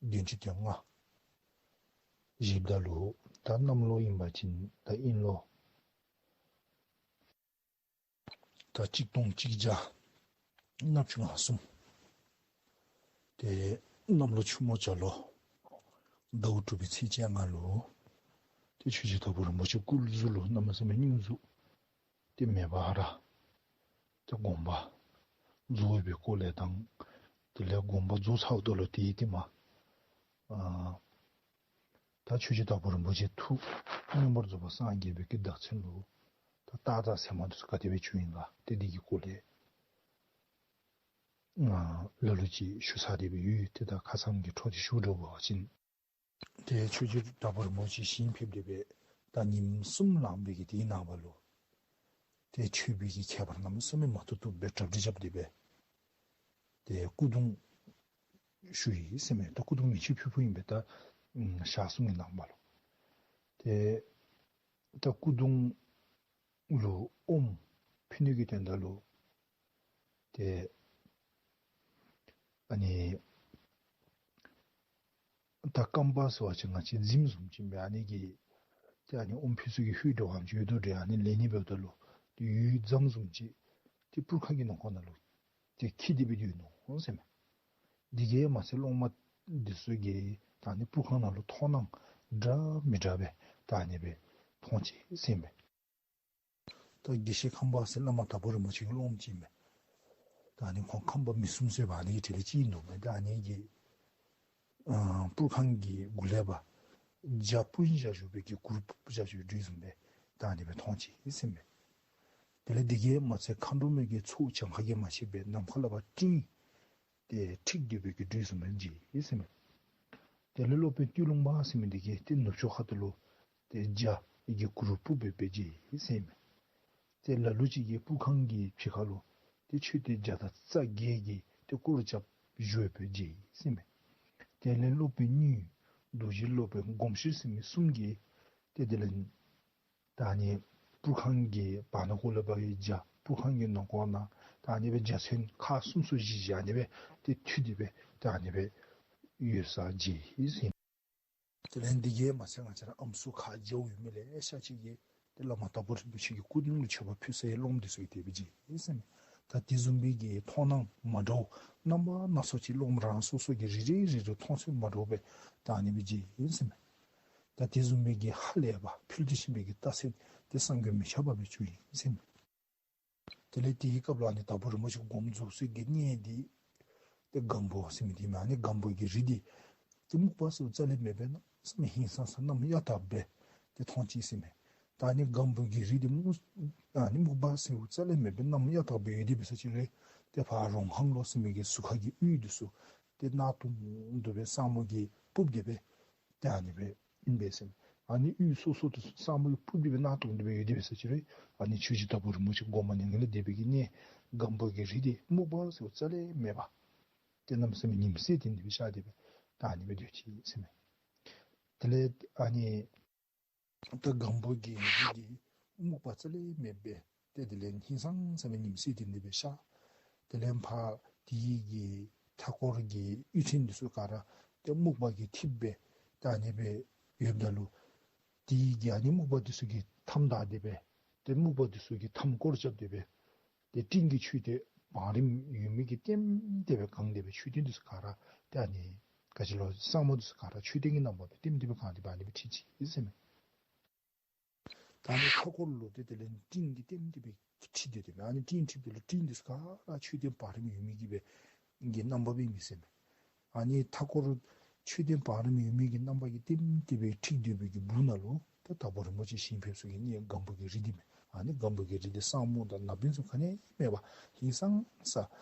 བདུན་ཅུ་དོན་ལྔ་བཞེསཔ་ད་ལུ་ད་གནམ་ལོ་ཨིན་པ་ཅིན་ད་དབྱིན་ལོ་ད་གཅིག་སྟོང་གཅིག་བརྒྱ་ལྔ་བཅུ་ང་གསུམ། ཏེ་གནམ་ལོ་ཆུ་མོ་བྱ་ལོ་ཟླཝ་དྲུག་པའི་ཚེས་བཅོ་ལྔ་ལུ་ཏེ་ཆོས་རྗེ་དྭགས་པོ་རིན་པོ་ཆེ་སྐུ་གཟུགས་ལུ་གནམ་མེད་ས་མེད་སྙུང་གཟུགས་ཏེ་མེད་པར་ཧ་ར་ཏེ་དགོངས་པ་རྫོགས་པའི་སྐོར་ལས་དང་དེ་ལས་དགོངས་པ་རྫོགས་ཚརཝ་ད་ལུ་ཏེ་ཏེ་མ་ཨ་ད་ཆོས་རྗེ་དྭགས་པོ་རིན་པོ་ཆེ་ཐུགས་མངོན་པར་རྫོགས་པར་སངས་རྒྱས་པའི་གི་བདག་མཚན་ལུ་ད་རྟགས་དང་མཚན་མ་འདི་ཚུ་ག་དེ་སྦེ་བྱུང་ཡི་ག་ཏེ་འདི་གི་སྐོར་ལས་ང་ལ་ལུ་ཅིག་ཞུ་ཚར་ཏེ་སྦེ་ཡོད། ཏེ་ད་ཁ་ཙ་གི་འཕྲོ་འདི་ཞུ་དགོ་པ་ཅིན་ཏེ་ཆོས་རྗེ་དྭགས་པོ་རིན་པོ་ཆེ་ཞིང་ཕེབས་ཏེ་སྦེ་ད་ཉིནམ་གསུམ་ལང་པའི་གི་དེའི་ནངས་པ་ལུ་ཏེ་ཆོས་པའི་གི་ཁྱད་པར་གནམ་མེད་ས་མེད་མ་ཐུབ་ཐུབ་སྦེ་གྲ་སྒྲིག་རྐྱབ་སྟེ་སྦེ་ཏེ་སྐུ་གདུང་ཞུ་ཡི་ཟེར་མས། ད་སྐུ་གདུང་མེ་མཆོད་ཕུལ་ཕུལཝ་ཨིན་པས། ད་ཞག་གསུམ་གྱི་ནངས་པ་ལུ་ཏེ་ད་སྐུ་གདུང་ལུ་ཨོམ་ཕུལ་ནི་གི་དོན་དག་ལུ་ཏེ་ཨ་ནི་ད་རྐངམ་པ་ཟེར་བ་ཅིན་ང་བཅས་རྫིམ་བཟུམ་ཅིག་ཨིན་པས། ཨ་ནི་གི་ཏེ་ཨ་ནི་ཨོམ་ཕུལ་ས་གི་ཧོད་འདྲ་བ་ཅིག་ཡོད་དོ་འདྲ། ཨ་ནི་ལེན་ནི་འབདཝ་ད་ལུ་ཏེ་ཡོད་རྫིམ་བཟུམ་ཅིག་ཏེ་སྤུར་ཁང་གི་ནང་ཁོག་ནང་ལུ་ཏེ་འཁྱིད་དེ་སྦེ་ཡོད་ནུག་ཟེར་མས། དེ་གིས་མ་ཚད་སློབ་མ་འདི་ཚུ་གིས་ད་ཨ་ནི་སྤུར་ཁང་ནང་ལུ་མཐོང་སྣང་འདྲ་མི་འདྲ་སྦེ་ད་ཨ་ནི་སྦེ་མཐོང་ཅི་ཟེར་མས། ད་དགེ་བཤེས་ཁམས་པ་ཟེར་བླ་མ་དྭགས་པོ་རིན་པོ་ཆེ་གི་སློབ་མ་ཅིག་ཨིན་པས། ད་ཨ་ནི་ཁོང་ཁམས་པ་མི་གསུམ་ཟེར་བ་ཨ་ནི་གི་གྲས་ལས་གཅིག་ཨིན་འདུག་པས། ད་ཨ་ནི་གི་ཨ་སྤུར་ཁང་གི་གུ་ལས་ཕར་བྱ་སྤུན་བཞག་བཞུགས་པའི་གི་གུར་ཕུབ་བཞག་བཞུགས་དོ་བཟུམ་སྦེ་ད་ཨ་ནི་སྦེ་མཐོང་ཅི་ཟེར་མས། དེ་ལས་དེ་གིས་མ་ཚད་མཁའ་འགྲོ་མའི་གི་ཚོགས་གྱངས་ཁ་གིས་མ་ཆོད་པར་ནམ་མཁའ་ལས་ཕར་སྤྲིན་ཏེ་འཁྲིགས་ཏེ་སྦེ་གི་དོ་བཟུམ་སྦེ་མཇལ་ཡི་ཟེར་མས། དེ་ལས་སློབ་དཔོན་སྟོད་ལུང་པ་ཟེར་མི་འདི་གིས་ཏེ་ནུབ་ཕྱོགས་ཁ་ཐུག་ལུ་ཏེ་བྱ་ཡི་གི་གུར་ཕུབ་སྦེ་སྦེ་མཇལ་ཡི་ཟེར་མས། ཏེ་ལ་ལུ་ཅིག་གིས་སྤུར་ཁང་གི་ཕྱི་ཁ་ལུ་ཏེ་མཆོད་རྟེན་བརྒྱ་དང་རྩ་བརྒྱད་ཀྱིས་ཏེ་སྐོར་རྐྱབ་བཞུགས་སྦེ་མཇལ་ཡི་ཟེར་མས། དེ་ལས་སློབ་དཔོན་གཉོས་རྡོ་རྗེ་སློབ་དཔོན་སྒོམ་ཤེས་ཟེར་མི་གསུམ་གྱིས་ཏེ་དེ་ལས་ད་ཨ་ནི་སྤུར་ཁང་གི་བར་ན་ཁོག་ལས་ཕར་གྱི་བྱ་སྤུར་ཁང་གི་ནང་ཁོག་ནང་ད་ཨ་ནི་སྦེ་བྱ་ཚོན་ཁག་གསུམ་གསུམ་བཞི་བཞི་ཨ་ནི་སྦེ་ཏེ་འཐུས་ཏེ་སྦེ་ད་ཨ་ནི་སྦེ་ཡོད་ས་མཇལ་ཡི་ཟེར། དེ་ལས་འདི་གིས་མ་ཚད་ང་བཅས་ར་ཨམ་སྲུ་ཁག་རྒྱལཔོ་ཡོད་མི་ལེ་ཤ་ཅིག་གིས་ཏེ་བླ་མ་དྭགས་པོ་རིན་པོ་ཆེ་གི་སྐུ་གདུང་ལུ་མཆོད་པ་ཕུལ་སའི་སློབ་མ་འདི་ཚུ་གིས་དེ་སྦེ་མཇལ་ཡི་ཟེར་མས། ད་དེ་བཟུམ་སྦེ་གི་མཐོང་སྣང་མ་འདྲཝ་རྣམ་པ་སྣ་ཚོགས་ཅིག་སློབ་མ་རང་སོ་སོ་གིས་རེ་རེ་རེ་རེ་མཐོང་ཚུལ་མ་འདྲཝ་སྦེ་ད་ཨ་ནི་སྦེ་མཇལ་ཡི་ཟེར་མས། ད་དེ་བཟུམ་སྦེ་གི་ཧ་ལས་པ་ཕུལ་དུ་ཕྱིན་པའི་གི་རྟགས་མཚན་དེ་བསམ་གྱིས་མི་ཁྱབ་པ་སྦེ་བྱུང་ཡི་ཟེར་མས། དེ་ལས་དེའི་སྐབས་ལུ་ཨ་ནི་དྭགས་པོ་རིན་པོ་ཆེ་དགོངསམ་རྫོགས་སའི་གི་གནས་འདི་ཏེ་སྒམ་པོ་ཟེར་མི་འདི་མས། ཨ་ནི་སྒམ་པོ་གི་རི་འདི་ཏེ་སྨུག་པ་ཟེརཝ་རྩ་ལས་མེད་པའི་གནམ་མེད་ས་མེད་ཧིང་སངས་ས་གནམ་ཡངས་དག་སྦེ་ཏེ་མཐོང་ཅི་ཟེར་མས། ད་ཨ་ནི་སྒམ་པོ་གི་རི་འདི་སྨུག་ཨ་ནི་སྨུག་པ་ཟེརཝ་རྩ་ལས་མེད་པའི་གནམ་ཡངས་དག་སྦེ་ཡོད་དེ་འབད་ས་ཅིག་ར་ཏེ་ཕར་རོང་ཁང་ལོ་ཟེར་མི་གི་ཟུར་ཁ་གི་གཡུས་འདི་ཚུ་ཏེ་གནག་དུང་དུ་སྦེ་ས་སྨུག་གིས་སྤུབས་ཏེ་སྦེ་ཏེ་ཨ་ནི་སྦེ་ཨིན་པས་ཟེར་མས། ཨ་ནི་གཡུས་སོ་སོ་འདི་ཚུ་ས་སྨུག་གིས་སྤུབས་ཏེ་སྦེ་གནག་དུང་དུ་སྦེ་ཡོད་དེ་འབད་ས་ཅིག་ར་ཨ་ནི་ཆོས་རྗེ་དྭགས་པོ་རིན་པོ་ཆེ་དགོངས་པ་མྱ་ངན་ལས་འདས་པའི་གི་གནས་སྒམ་པོ་གི་རི་འདི་སྨུག་པ་ཟེརཝ་རྩ་ལས་མེད་པར་ཏེ་གནམ་མེད་ས་མེད་ཉིམ་སེར་ལྡན་ཏེ་སྦེ་ཤར་ཏེ་སྦེ་ད་ཨ་ནི་སྦེ་སྡོད་ཅི་ཟེར་མས། དེ་ལས་ཨ་ནི་ད་སྒམ་པོ་གི་རི་འདི་སྨུག་པ་རྩ་ལས་མེད་པར་ཏེ་དེ་ལས་ཧིང་སངས་ས་སྦེ་ཉིམ་སེར་ལྡན་ཏེ་སྦེ་ཤར། དེ་ལས་ཕར་དེ་གི་མཐའ་འཁོར་གྱི་གཡུས་ཚན་འདི་ཚུ་ག་ར་ཏེ་སྨུག་པ་གིས་འཐིབས་སྦེ་ད་ཨ་ནི་སྦེ་ཡོདཔ་ད་ལུ་དེ་གི་ཨ་ནི་སྨུག་པ་འདི་ཚུ་གིས་མཐའམ་བདའ་སྟེ་སྦེ་ཏེ་སྨུག་པ་འདི་ཚུ་གིས་མཐའམ་སྐོར་རྐྱབ་སྟེ་སྦེ་ཏེ་སྤྲིན་གྱི་མཆོད་རྟེན་བང་རིམ་ཡོད་མི་གིས་ལྟེམ་སྟེ་སྦེ་གང་སྟེ་སྦེ་མཆོད་རྟེན་འདི་ཚུ་ག་ར་ཏེ་ཨ་ནི་ག་ཅི་ལོ་ས་སྨུག་འདི་ཚུ་ག་ར་མཆོད་རྟེན་གྱི་རྣམ་པ་སྦེ་ལྟེམ་སྟེ་སྦེ་གང་སྟེ་སྦེ་ཨ་ནི་སྦེ་འཁྲིགས་ཅི་ཟེར་མས། ད་ཨ་ནི་མཐའ་འཁོར་ལུ་ཏེ་དེ་ལས་སྤྲིན་གྱིས་ལྟེམ་སྟེ་སྦེ་འཁྲིགས་ཏེ་སྡོད་མི་ཨ་ནི་སྤྲིན་འཁྲིགསཔ་ད་ལུ་སྤྲིན་འདི་ཚུ་ག་ར་མཆོད་རྟེན་བང་རིམ་ཡོད་མི་གི་སྦེ་གི་རྣམ་པ་སྦེ་ཨིན་མས་ཟེར་མས། ཨ་ནི་མཐའ་འཁོར་མཆོད་རྟེན་བང་རིམ་ཡོད་མི་གི་རྣམ་པ་གིས་ལྟེམ་སྟེ་སྦེ་འཁྲིགས་སྡོད་པའི་གི་སྦུག་ན་ལུ་ཏེ་དྭགས་པོ་རིན་པོ་ཆེ་ཞིང་ཕེབས་ས་གི་གནས་སྒམ་པོ་གི་རི་འདི་མས། ཨ་ནི་སྒམ་པོ་གི་རི་འདི་ས་སྨུག་དང་ནག་པིང་ཚུ་ག་ནི་མེད་པར་ཧིང་སངས་ས་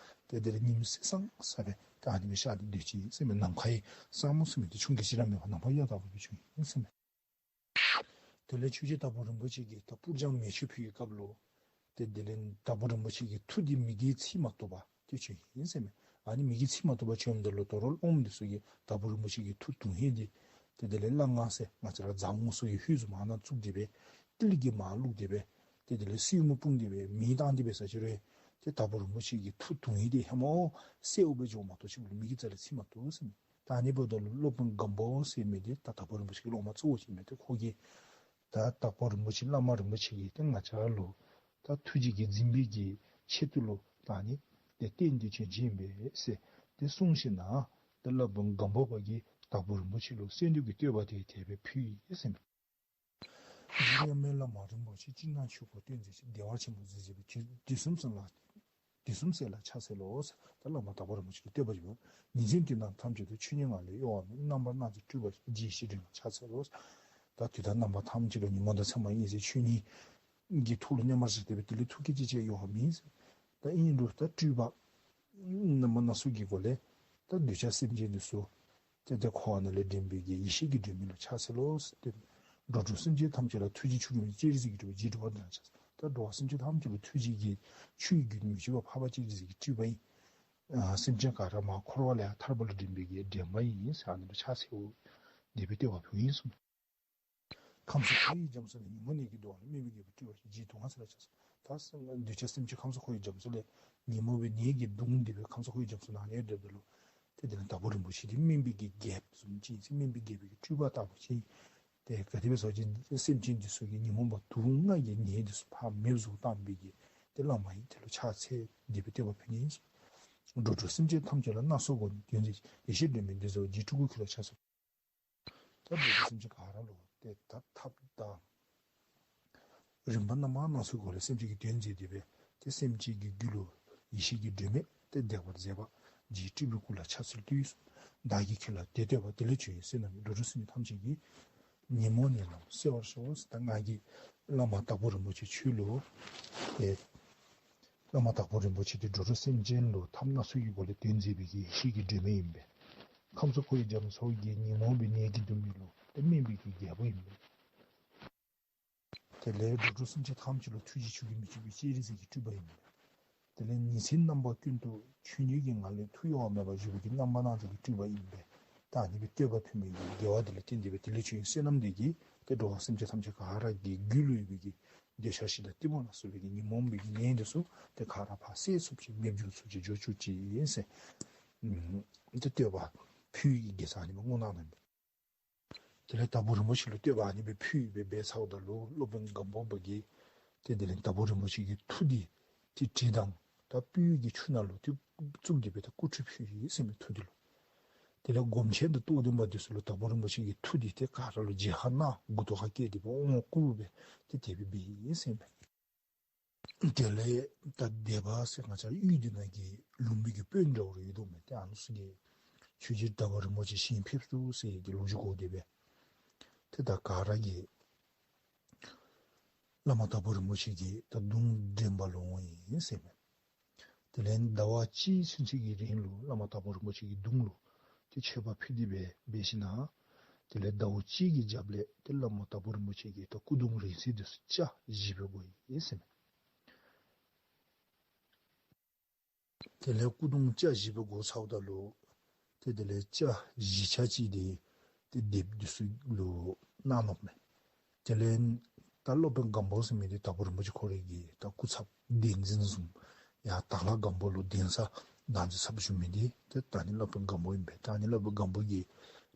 ཏེ་དེ་ལས་ཉིམ་སེར་སངས་ས་སྦེ་ཏེ་ཨ་ནི་སྦེ་ཤར་ཏེ་སྡོད་ཅི་ཟེར་མས། ནམ་མཁའི་ས་སྨུག་ཟེར་མི་འདི་ཆུང་ཀུ་ཅིག་ར་མེད་པར་ནམ་མཁའ་ཡངས་དག་པ་སྦེ་བྱུང་ཡི་ཟེར་མས། དེ་ལས་ཆོས་རྗེ་དྭགས་པོ་རིན་པོ་ཆེ་གིས་ད་སྤུར་སྦྱངས་མེ་མཆོད་ཕུལ་བའི་སྐབས་ལུ་ཏེ་དེ་ལས་དྭགས་པོ་རིན་པོ་ཆེ་གི་ཐུགས་འདི་མི་དགེ་ཚིག་མ་བཏུབ་པ་ཏེ་བྱུང་ཡི་ཟེར་མས། ཨ་ནི་མི་དགེ་ཚིག་མ་བཏུབ་པ་བྱུངམ་ད་ལུ་དོ་རུང་སློབ་མ་འདི་ཚུ་གིས་དྭགས་པོ་རིན་པོ་ཆེ་གི་ཐུགས་དུང་ཧེ་འདི་ ཏེ་དེ་ལས་ལྷ་ང་ཟེར་ང་བཅས་ར་རྫ་ངོ་སོགས་ཀྱི་ཧུད་ཟུར་མར་ནང་བཙུགས་ཏེ་སྦེ་ཏིལ་གྱིས་མར་བླུགས་ཏེ་སྦེ་ཏེ་དེ་ལས་སིལ་མ་སྤུངས་ཏེ་སྦེ་མེ་བཏང་སྟེ་སྦེ་ཟེར་ཅི་རུང་ཏེ་དྭགས་པོ་རིན་པོ་ཆེ་གི་ཐུགས་དུང་ཡིག་དེ་ཧེ་མ་གསལཝ་སྦེ་འགྱོཝ་མ་གཏོགས་ཕྱི་ལུ་མེ་གི་རྩ་ལས་ཚིག་མ་བཏོག་ཟེར་མས། ད་ཨ་ནི་འབདཝ་ད་ལུ་སློབ་དཔོན་སྒམ་པོ་ཟེར་མི་འདི་ད་དྭགས་པོ་རིན་པོ་ཆེ་གི་སློབ་མ་གཙོ་བོ་ཅིག་མས། ཏེ་ཁོ་གིས་ད་དྭགས་པོ་རིན་པོ་ཆེ་བླ་མ་རིན་པོ་ཆེ་གིས་ཏེ་ང་བཅས་ར་ལུ་ད་ཐུགས་རྗེ་གིས་འཛིན་པའི་གི་ཆེད་དུ་ལུ་ད་ཨ་ནི་ཏེ་བསྟན་ཏེ་བྱོན་བྱོནམ་ཨིན་པས་ཟེར་ཏེ་གསུངས་ཞིནམ་ལས་ཏེ་སློབ་དཔོན་སྒམ་པོ་པ་གིས་དྭགས་པོ་རིན་པོ་ཆེ་ལུ་གསོལ་འདེབས་ཀྱི་བསྟོད་པ་དེ་དེ་སྦེ་ཕུལ་ཡི་ཟེར་མས། རྗེ་མི་ལ་བླ་མ་རིན་པོ་ཆེ་སྤྱིར་ན་ཆོས་སྐུ་སྟོན་མཛད་ཅིང་བདེ་བར་ཆེན་པོ་མཛད་མཛད་པའི་དུས་དུས་གསུམ་གསུམ་ལ་དུས་གསུམ་གསལ་ལ་ཕྱག་འཚལ་ལོ། ད་བླ་མ་དྭགས་པོ་རིན་པོ་ཆེ་ལུ་བསྟོད་པ་ཞུ། ཉིན་མཚན་དུས་དང་ཐམས་ཅད་དུ་ཆོས་ཉིད་ངང་ལས་གཡོ་བ་མེད། རྣམ་པར་སྣང་མཛད་སྤྲུལ་པ་རྗེ་ཡེ་ཤེས་སྒྲོན་ལ་ཕྱག་འཚལ་ལོ། ད་དུས་དང་རྣམ་པ་ཐམས་ཅད་ལུ་ཉིན་མོ་དང་མཚན་མོ་ཨིན་ཟེར་ཆོས་ཉིད་ཀྱི་ཐུགས་ལུ་མཉམ་པར་བཞག་སྟེ་སྦེ་དེ་ལས་ཐུགས་བསྐྱེད་ཅིག་བྱས་གཡོ་བ་མེད་ཟེར། ད་ཨིན་རུང་ད་སྤྲུལ་པ་རྣམ་པ་སྣ་ཚོགས་ཀྱི་སྒོ་ལས་ད་གདུལ་བྱ་སེམས་ཅན་འདི་ཚུ་ཏེ་ཏེ་འཁོར་བ་ནང་ལས་འདྲེན་པའི་གི་ཡེ་ཤེས་ཀྱི་སྒྲོན་མེ་ལུ་ཕྱག་འཚལ་ལོ་ཟེར་ཏེ། འགྲོ་དྲུག་སེམས་ཅན་ཐམས་ཅད་ལ་ཐུགས་རྗེ་ཆུ་རྒྱུན་སྤྱན་རས་གཟིགས་ཀྱི་སྤྲུལ་པ་རྗེ་འགྲོ་བ་འདི་ལ་ཕྱག་འཚལ། ད་འགྲོ་བ་སེམས་ཅན་ཐམས་ཅད་ལུ་ཐུགས་རྗེ་གི་ཆུ་ཡི་རྒྱུན་མི་འཆུགས་པ་འཕགས་པ་སྤྱན་རས་གཟིགས་ཀྱི་སྤྲུལ་པ་ཨིན། ཨ་སེམས་ཅན་ག་ར་མར་འཁོར་བ་ལས་ཐར་པ་ལུ་འདྲེན་པའི་གི་འདྲེན་པ་ཨིན་ཟེར་ཨ་ནི་ལུ་ཕྱག་འཚལ་ལོ། དེ་སྦེ་བསྟོད་པ་ཕུལཝ་ཨིན་གསུངས། ཁམས་གསུམ་འཁོར་བའི་རྒྱ་མཚོ་ལས། ཉོན་མོངས་ནད་ཀྱིས་གདུང་བ་ལ། སྨན་པའི་རྒྱལ་པོའི་སྤྲུལ་པ་རྗེ་དུག་ལྔ་སེལ་ལ་ཕྱག་འཚལ། ད་གདུལ་བྱ་སེམས་ཅན་ཁམས་གསུམ་འཁོར་བའི་རྒྱ་མཚོ་ལས་ཉོན་མོངས་པའི་ནད་ཀྱིས་གདུངས་ཏེ་སྦེ་ཁམས་གསུམ་འཁོར་བའི་རྒྱ་མཚོ་ནང་ན་ཡོདཔ་ད་ལུ་ཏེ་དེ་ལས་དྭགས་པོ་རིན་པོ་ཆེ་འདི་སྨན་པའི་གི་རྒྱལཔོ་བཟུམ་ཅིག་ཨིན་ཟེར། སྨན་པའི་རྒྱལ་པོའི་གི་སྤྲུལ་པ་ལྟ་བུ་ཅིག་ཨིན། ཏེ་ག་དེ་སྦེ་ཟེར་བ་ཅིན་སེམས་ཅན་འདི་ཚུ་གི་ཉོན་མོངས་པ་དུག་ལྔ་གི་ནད་འདི་ཚུ་ཕར་མེདཔ་བཟོ་བཏང་བའི་གི་ཏེ་བླ་མ་ཨིན། དེ་ལུ་ཕྱག་འཚལ་དེ་སྦེ་བསྟོད་པ་ཕུལ་ནི་ཨིན་གསུངས། འགྲོ་དྲུག་སེམས་ཅན་ཐམས་ཅད་ལ། སྣ་ཚོགས་སྒོ་ནས་སྟོན་མཛད་ཅིང་། ཡེ་ཤེས་སྒྲོན་མེ་འདི་བཟོ་རྗེ་སྤྲུལ་སྐུ་ཁྱོད་ལ་ཕྱག་འཚལ། ད་འགྲོ་དྲུག་སེམས་ཅན་ག་ར་ལུ་ཏེ་ད་ཐབས་དང་རིམ་པ་སྣ་མང་སྣ་ཚོགས་སྒོ་ལས་སེམས་ཅན་གྱི་དོན་མཛད་དེ་སྦེ་ཏེ་སེམས་ཅན་གྱི་རྒྱུད་ལུ་ཡེ་ཤེས་ཀྱི་སྒྲོན་མེ་ཏེ་འདེགས་པར་མཛད་པ་རྗེ་སྤྲུལ་པའི་སྐུ་ལ་ཕྱག་འཚལ་ལོ། བདག་གིས་ཁྱེད་ལ་དེ་བསྟོད་པ། དེ་ལས་བྱུང་བའི་བསོད་ནམས་ཀྱིས། འགྲོ་དྲུག་སེམས་ཅན་ཐམས་ཅད་ཀྱི་ཉོན་མོངས་ནད་རྣམས་སེལ་བར་ཤོག། ད་ང་གིས་བླ་མ་དྭགས་པོ་རིན་པོ་ཆེ་ཁྱོད་ལུ་ཏེ་བླ་མ་དྭགས་པོ་རིན་པོ་ཆེ་འདི་འགྲོ་དྲུག་སེམས་ཅན་ལུ་ཐབས་སྣ་ཚོགས་ཀྱི་སྒོ་ལས་དོན་མཛད་པའི་གི་ཡེ་ཤེས་ཀྱི་སྒྲོན་མེ་ཨིན་པས། ཁམས་གསུམ་འཁོར་བའི་རྒྱ་མཚོ་གི་ཉོན་མོངས་པའི་ནད་ཀྱིས་གདུང་མི་ལུ་ཏེ་སྨན་པའི་གི་རྒྱལ་པོ་ཨིན་པས། དེ་ལས་འགྲོ་དྲུག་སེམས་ཅན་ཐམས་ཅད་ལུ་ཐུགས་རྗེ་ཆུ་རྒྱུན་མི་འཆུགས་པའི་སྤྱན་རས་གཟིགས་ཀྱི་སྤྲུལ་པ་ཨིན་པས། དེ་ལས་ཉིན་མཚན་རྣམ་པ་ཀུན་ཏུ་ཆོས་ཉིད་ཀྱི་ངང་ལས་ཐུགས་གཡོ་བ་མེད་པར་བཞུགས་པའི་གི་རྣམ་པར་སྣང་མཛད་ཀྱི་སྤྲུལ་པ་ཨིན་པས། ད་ཨ་ནི་སྦེ་བསྟོད་པ་ཕུལ་མི་གི་དགེ་བ་དེ་ལས་བརྟེན་ཏེ་སྦེ་དེ་ལས་བྱུང་བའི་བསོད་ནམས་དེ་གིས་ཏེ་འགྲོ་བ་སེམས་ཅན་ཐམས་ཅད་ག་ར་གི་རྒྱུད་ལུ་ཡོད་པའི་གི་འདོད་ཆགས་ཞེ་སྡང་གཏི་མུག་ལ་སོགས་པའི་གི་ཉོན་མོངས་པའི་གི་ནད་དེ་ཚུ་ཏེ་ག་ར་ཕར་སེལ་ཚུགསཔ་ཅིག་མེདཔ་འགྱོ་ཚུགསཔ་ཅིག་འགྱོ་བཅུག་ཅིག་ཨིན་ཟེར་ཨམ་ཏེ་བསྟོད་པ་ཕུལ་བའི་དགེ་རྩ་ཨ་ནི་སྦེ་བསྔོ་གནང་ནུག། དེ་ལས་དྭགས་པོ་རིན་པོ་ཆེ་ལུ་བསྟོད་པ་ཨ་ནི་སྦེ་ཕུལ་སྦེ་འབད་ཚརཝ་ད་ལུ་སློབ་དཔོན་སྒམ་པོ་པ་གིས་ཏེ་དེ་ལས་དྭགས་པོ་རིན་པོ་ཆེ་གི་ཐུགས་འདི་ཏེ་དྲི་དང་ད་སྤོས་ཀྱི་ཆུ་ནང་ལུ་ཏེ་བཙུགས་ཏེ་སྦེ་ད་སྐུ་ཁྲུས་ཕུལ་ཡི་ཟེར་མས་ཐུགས་འདི་ལུ། དེ་ལས་སྒོམ་ཆེན་དང་རྟོགས་ལྡན་པ་འདི་ཚུ་ལུ་དྭགས་པོ་རིན་པོ་ཆེ་གི་ཐུགས་འདི་ཏེ་ག་ར་ལུ་མཇལ་ཁ་གནང་མགུ་ཏོ་ཁར་བཀལ་ཏེ་སྦེ་དབང་བསྐུར་སྦེ་ཏེ་དེ་སྦེ་འབད་ཡི་ཟེར་མས། དེ་ལས་ད་སྡེ་པ་ཟེར་ང་བཅས་ར་ཡུལ་འདི་ནང་གི་ལུང་པའི་གི་དཔོན་འདྲཝ་རེ་ཡོད་དོ་མས། ཏེ་ཨ་ནི་ཚུ་གིས་ཆོས་རྗེ་དྭགས་པོ་རིན་པོ་ཆེ་ཞིང་ཕེབས་སོ་ཟེར་གྱི་ལོ་རྒྱུས་གོ་སྟེ་སྦེ་ཏེ་ད་ག་ར་གིས་བླ་མ་དྭགས་པོ་རིན་པོ་ཆེ་གི་ད་གདུང་འདྲེན་པ་ལུ་འོང་ཡི་ཟེར་མས། དེ་ལས་ཟླ་བ་གཅིག་ཚུན་ཚོད་ཀྱི་རིང་ལུ་བླ་མ་དྭགས་པོ་རིན་པོ་ཆེ་གི་གདུང་ལུ་ཏེ་མཆོད་པ་ཕུལ་ཏེ་སྦེ་འབད་ཞིནམ་ལས་དེ་ལས་ཟླཝ་གཅིག་གི་རྒྱབ་ལས་ཏེ་བླ་མ་དྭགས་པོ་རིན་པོ་ཆེ་གི་ད་སྐུ་གདུང་རིང་བསྲེལ་འདི་ཚུ་བཅའ་བཞི་སྦེ་བགོ་ཡི་ཟེར་མས། དེ་ལས་སྐུ་གདུང་བཅའ་བཞི་སྦེ་བགོ་ཚརཝ་ད་ལུ་ཏེ་དེ་ལས་བཅའ་བཞི་ཆ་གཅིག་འདི་ཏེ་སྡེཔ་འདི་ཚུ་ལུ་གནང་ནུག་མས། དེ་ལས་ད་སློབ་དཔོན་སྒམ་པོ་ཟེར་མི་འདི་དྭགས་པོ་རིན་པོ་ཆེ་ཁོ་རའི་གི་ད་སྐུ་ཚབ་གདན་འཛིན་བཟུམ་ཡང་དྭགས་ལྷ་སྒམ་པོ་ལུ་གདན་ས་བདག་འཛིན་ཚབ་ཞུ་མི་འདི་ཏེ་ད་ཨ་ནི་སློབ་དཔོན་སྒམ་པོ་ཨིན་པས། ད་ཨ་ནི་སློབ་དཔོན་སྒམ་པོ་གིས་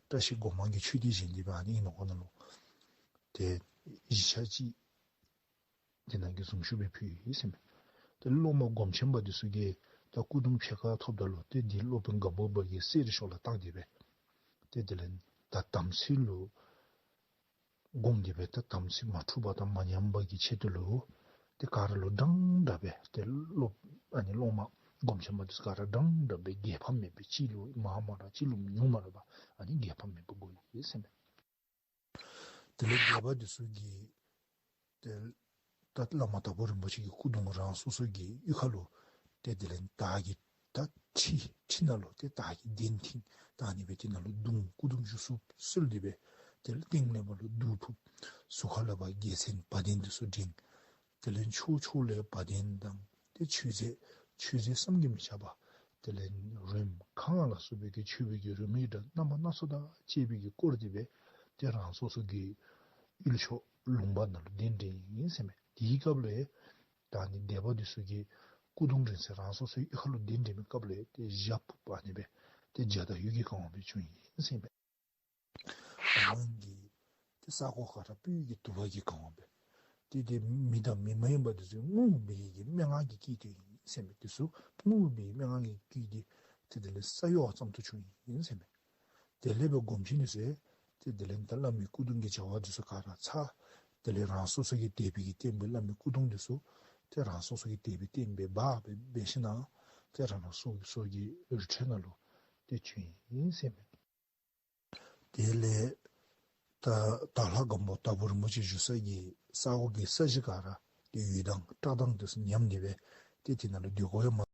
བཀྲ་ཤིས་སྒོ་མང་གི་ཆོས་སྡེ་བཞེངས་ཏེ་སྦེ་ཨ་ནི་ཨིན་ནོ་ཁོ་ན་ལུ་ཏེ་བཞི་ཆ་གཅིག་དེ་ནང་གི་གཟུངས་གཞུག་སྦེ་ཕུལ་ཡི་ཟེར་མས། ཏེ་སློབ་མ་སྒོམ་ཆེན་པ་འདི་ཚུ་གིས་ད་སྐུ་གདུང་ཕྱེད་ཀ་ཐོབ་ད་ལུ་ཏེ་འདི་སློབ་དཔོན་སྒམ་པོ་པ་གིས་གསེར་ཤོག་ལ་བཏང་སྟེ་སྦེ་ཏེ་དེ་ལས་ད་དམ་ཚིག་ལུ་བསྒོམས་ཏེ་སྦེ་ད་དམ་ཚིག་མ་འཁྲུགས་པ་དང་མ་ཉམས་པ་གི་ཆེད་དུ་ལུ་ཏེ་ག་ར་ལུ་འདྲན་འདྲ་སྦེ་ཏེ་སློབ་ཨ་ནི་སློབ་མ་སྒོམ་ཆེན་པ་འདི་ཚུ་ག་ར་འདྲན་འདྲ་སྦེ་རྒྱལ་ཕམ་མེད་པའི་གཅིག་ལུ་མང་མ་ར་གཅིག་ལུ་ཉུང་མ་ར་བ་ཨ་ནི་རྒྱལ་ཕམ་མེད་པར་བགོ་ཡི་ཟེར་མས། དེ་ལས་སྡེ་པ་འདི་ཚུ་གིས་ཏེ་ད་བླ་མ་དྭགས་པོ་རིན་པོ་ཆེ་གི་སྐུ་གདུང་རང་སོ་སོ་གི་གཡུས་ཁ་ལུ་ཏེ་དེ་ལས་དར་གྱི་ད་ཁྲི་ཁྲི་ནང་ལུ་ཏེ་དར་གྱི་གདན་བཏིང་། ད་ཨ་ནི་སྦེ་དེ་ནང་ལུ་གདུང་སྐུ་གདུང་བཞུགས་ས་བཟོ་སྟེ་སྦེ་དེ་ལས་སྟེང་ལས་ཕར་ལུ་གདུགས་ཕུབ། ཟུར་ཁ་ལས་ཕར་རྒྱལ་མཚན་བ་དན་འདི་ཚུ་བསྒྲེངས། དེ་ལས་ཕྱོགས་ཕྱོགས་ལས་བ་དན་དང་ཏེ་མཆོད་རྫས་མཆོད་རྫས་བསམ་གྱིས་མི་ཁྱབ་པ། དེ་ལས་རོལམོ་ཁང་ལ་སོགས་པའི་གི་མཆོད་པའི་གི་རོལམོའི་སྒྲ་རྣམ་པ་སྣ་ཚོགས་དང་བཅས་པའི་གིས་བསྐོར་ཏེ་སྦེ་ ཏེ་རང་སོ་སོ་གི་ཡུལ་ཕྱོགས་ལུང་པ་ནང་ལུ་གདན་འདྲེན་ཡི་ཟེར་མས། དེའི་སྐབས་ལུ་ད་ཨ་ནི་སྡེ་པ་འདི་ཚུ་གིས་སྐུ་གདུང་འདྲེན་ས་རང་སོ་སོའི་ཡུལ་ཁ་ལུ་གདན་འདྲེན་པའི་སྐབས་ལུ་ཏེ་ཞབས་ཕུག་པ་ཨ་ནི་སྦེ་ཏེ་རྒྱ་དང་ཡུལ་གྱིས་གང་བ་སྦེ་བྱུང་ཡི་ཟེར་མས། ཨ་ནི་གི་ཏེ་ས་གོ་ག་ར་སྤོས་ཀྱི་དུ་བ་གིས་གང་བ་སྦེ། ཏེ་ཏེ་མི་དང་མི་མ་ཡིན་པ་འདི་ཚུ་རྔུབ་པའི་གི་སྨྲེ་སྔགས་ཀྱིས་བསྐུལ་ཏེ་ཨིན་ཟེར་མས། འདི་ཚུ་རྔུབ་པའི་སྨྲེ་སྔགས་ཀྱིས་བསྐུལ་ཏེ་ཏེ་དེ་ལས་ས་གཡོ་བ་ཙམ་དུ་བྱུང་ཡི་ཟེར་མས། དེ་ལས་སྦེ་སྒོམ་ཆེན་འདི་ཚུ་ཏེ་དེ་ལས་ད་བླ་མའི་སྐུ་གདུང་གི་བྱ་བ་འདི་ཚུ་ག་ར་ཚར། དེ་ལས་རང་སོ་སོ་གི་སྡེ་པའི་གི་བསྟན་པའི་བླ་མའི་སྐུ་གདུང་འདི་ཚུ་ཏེ་རང་སོ་སོ་གི་སྡེ་པའི་བསྟན་པའི་འབག་སྦེ་འབད་ཞིན་ན་ཏེ་རང་རང་སོ་སོ་གི་རི་ཁྲོད་ནང་ལུ་ཏེ་བྱོན་ཡི་ཟེར་མས། དེ་ལས་ད་དྭགས་ལྷ་སྒམ་པོ་དྭགས་པོ་རིན་པོ་ཆེ་བཞུགས་ས་གི་ས་གོ་གི་ས་གཞི་ག་ར་ཏེ་འོད་མདངས་བཀྲག་མདངས་འདི་ཚུ་ཉམས་ཏེ་སྦེ་ཏེ་དེ་ནང་ལུ་སྡོད་དགོ་ཡང་མ་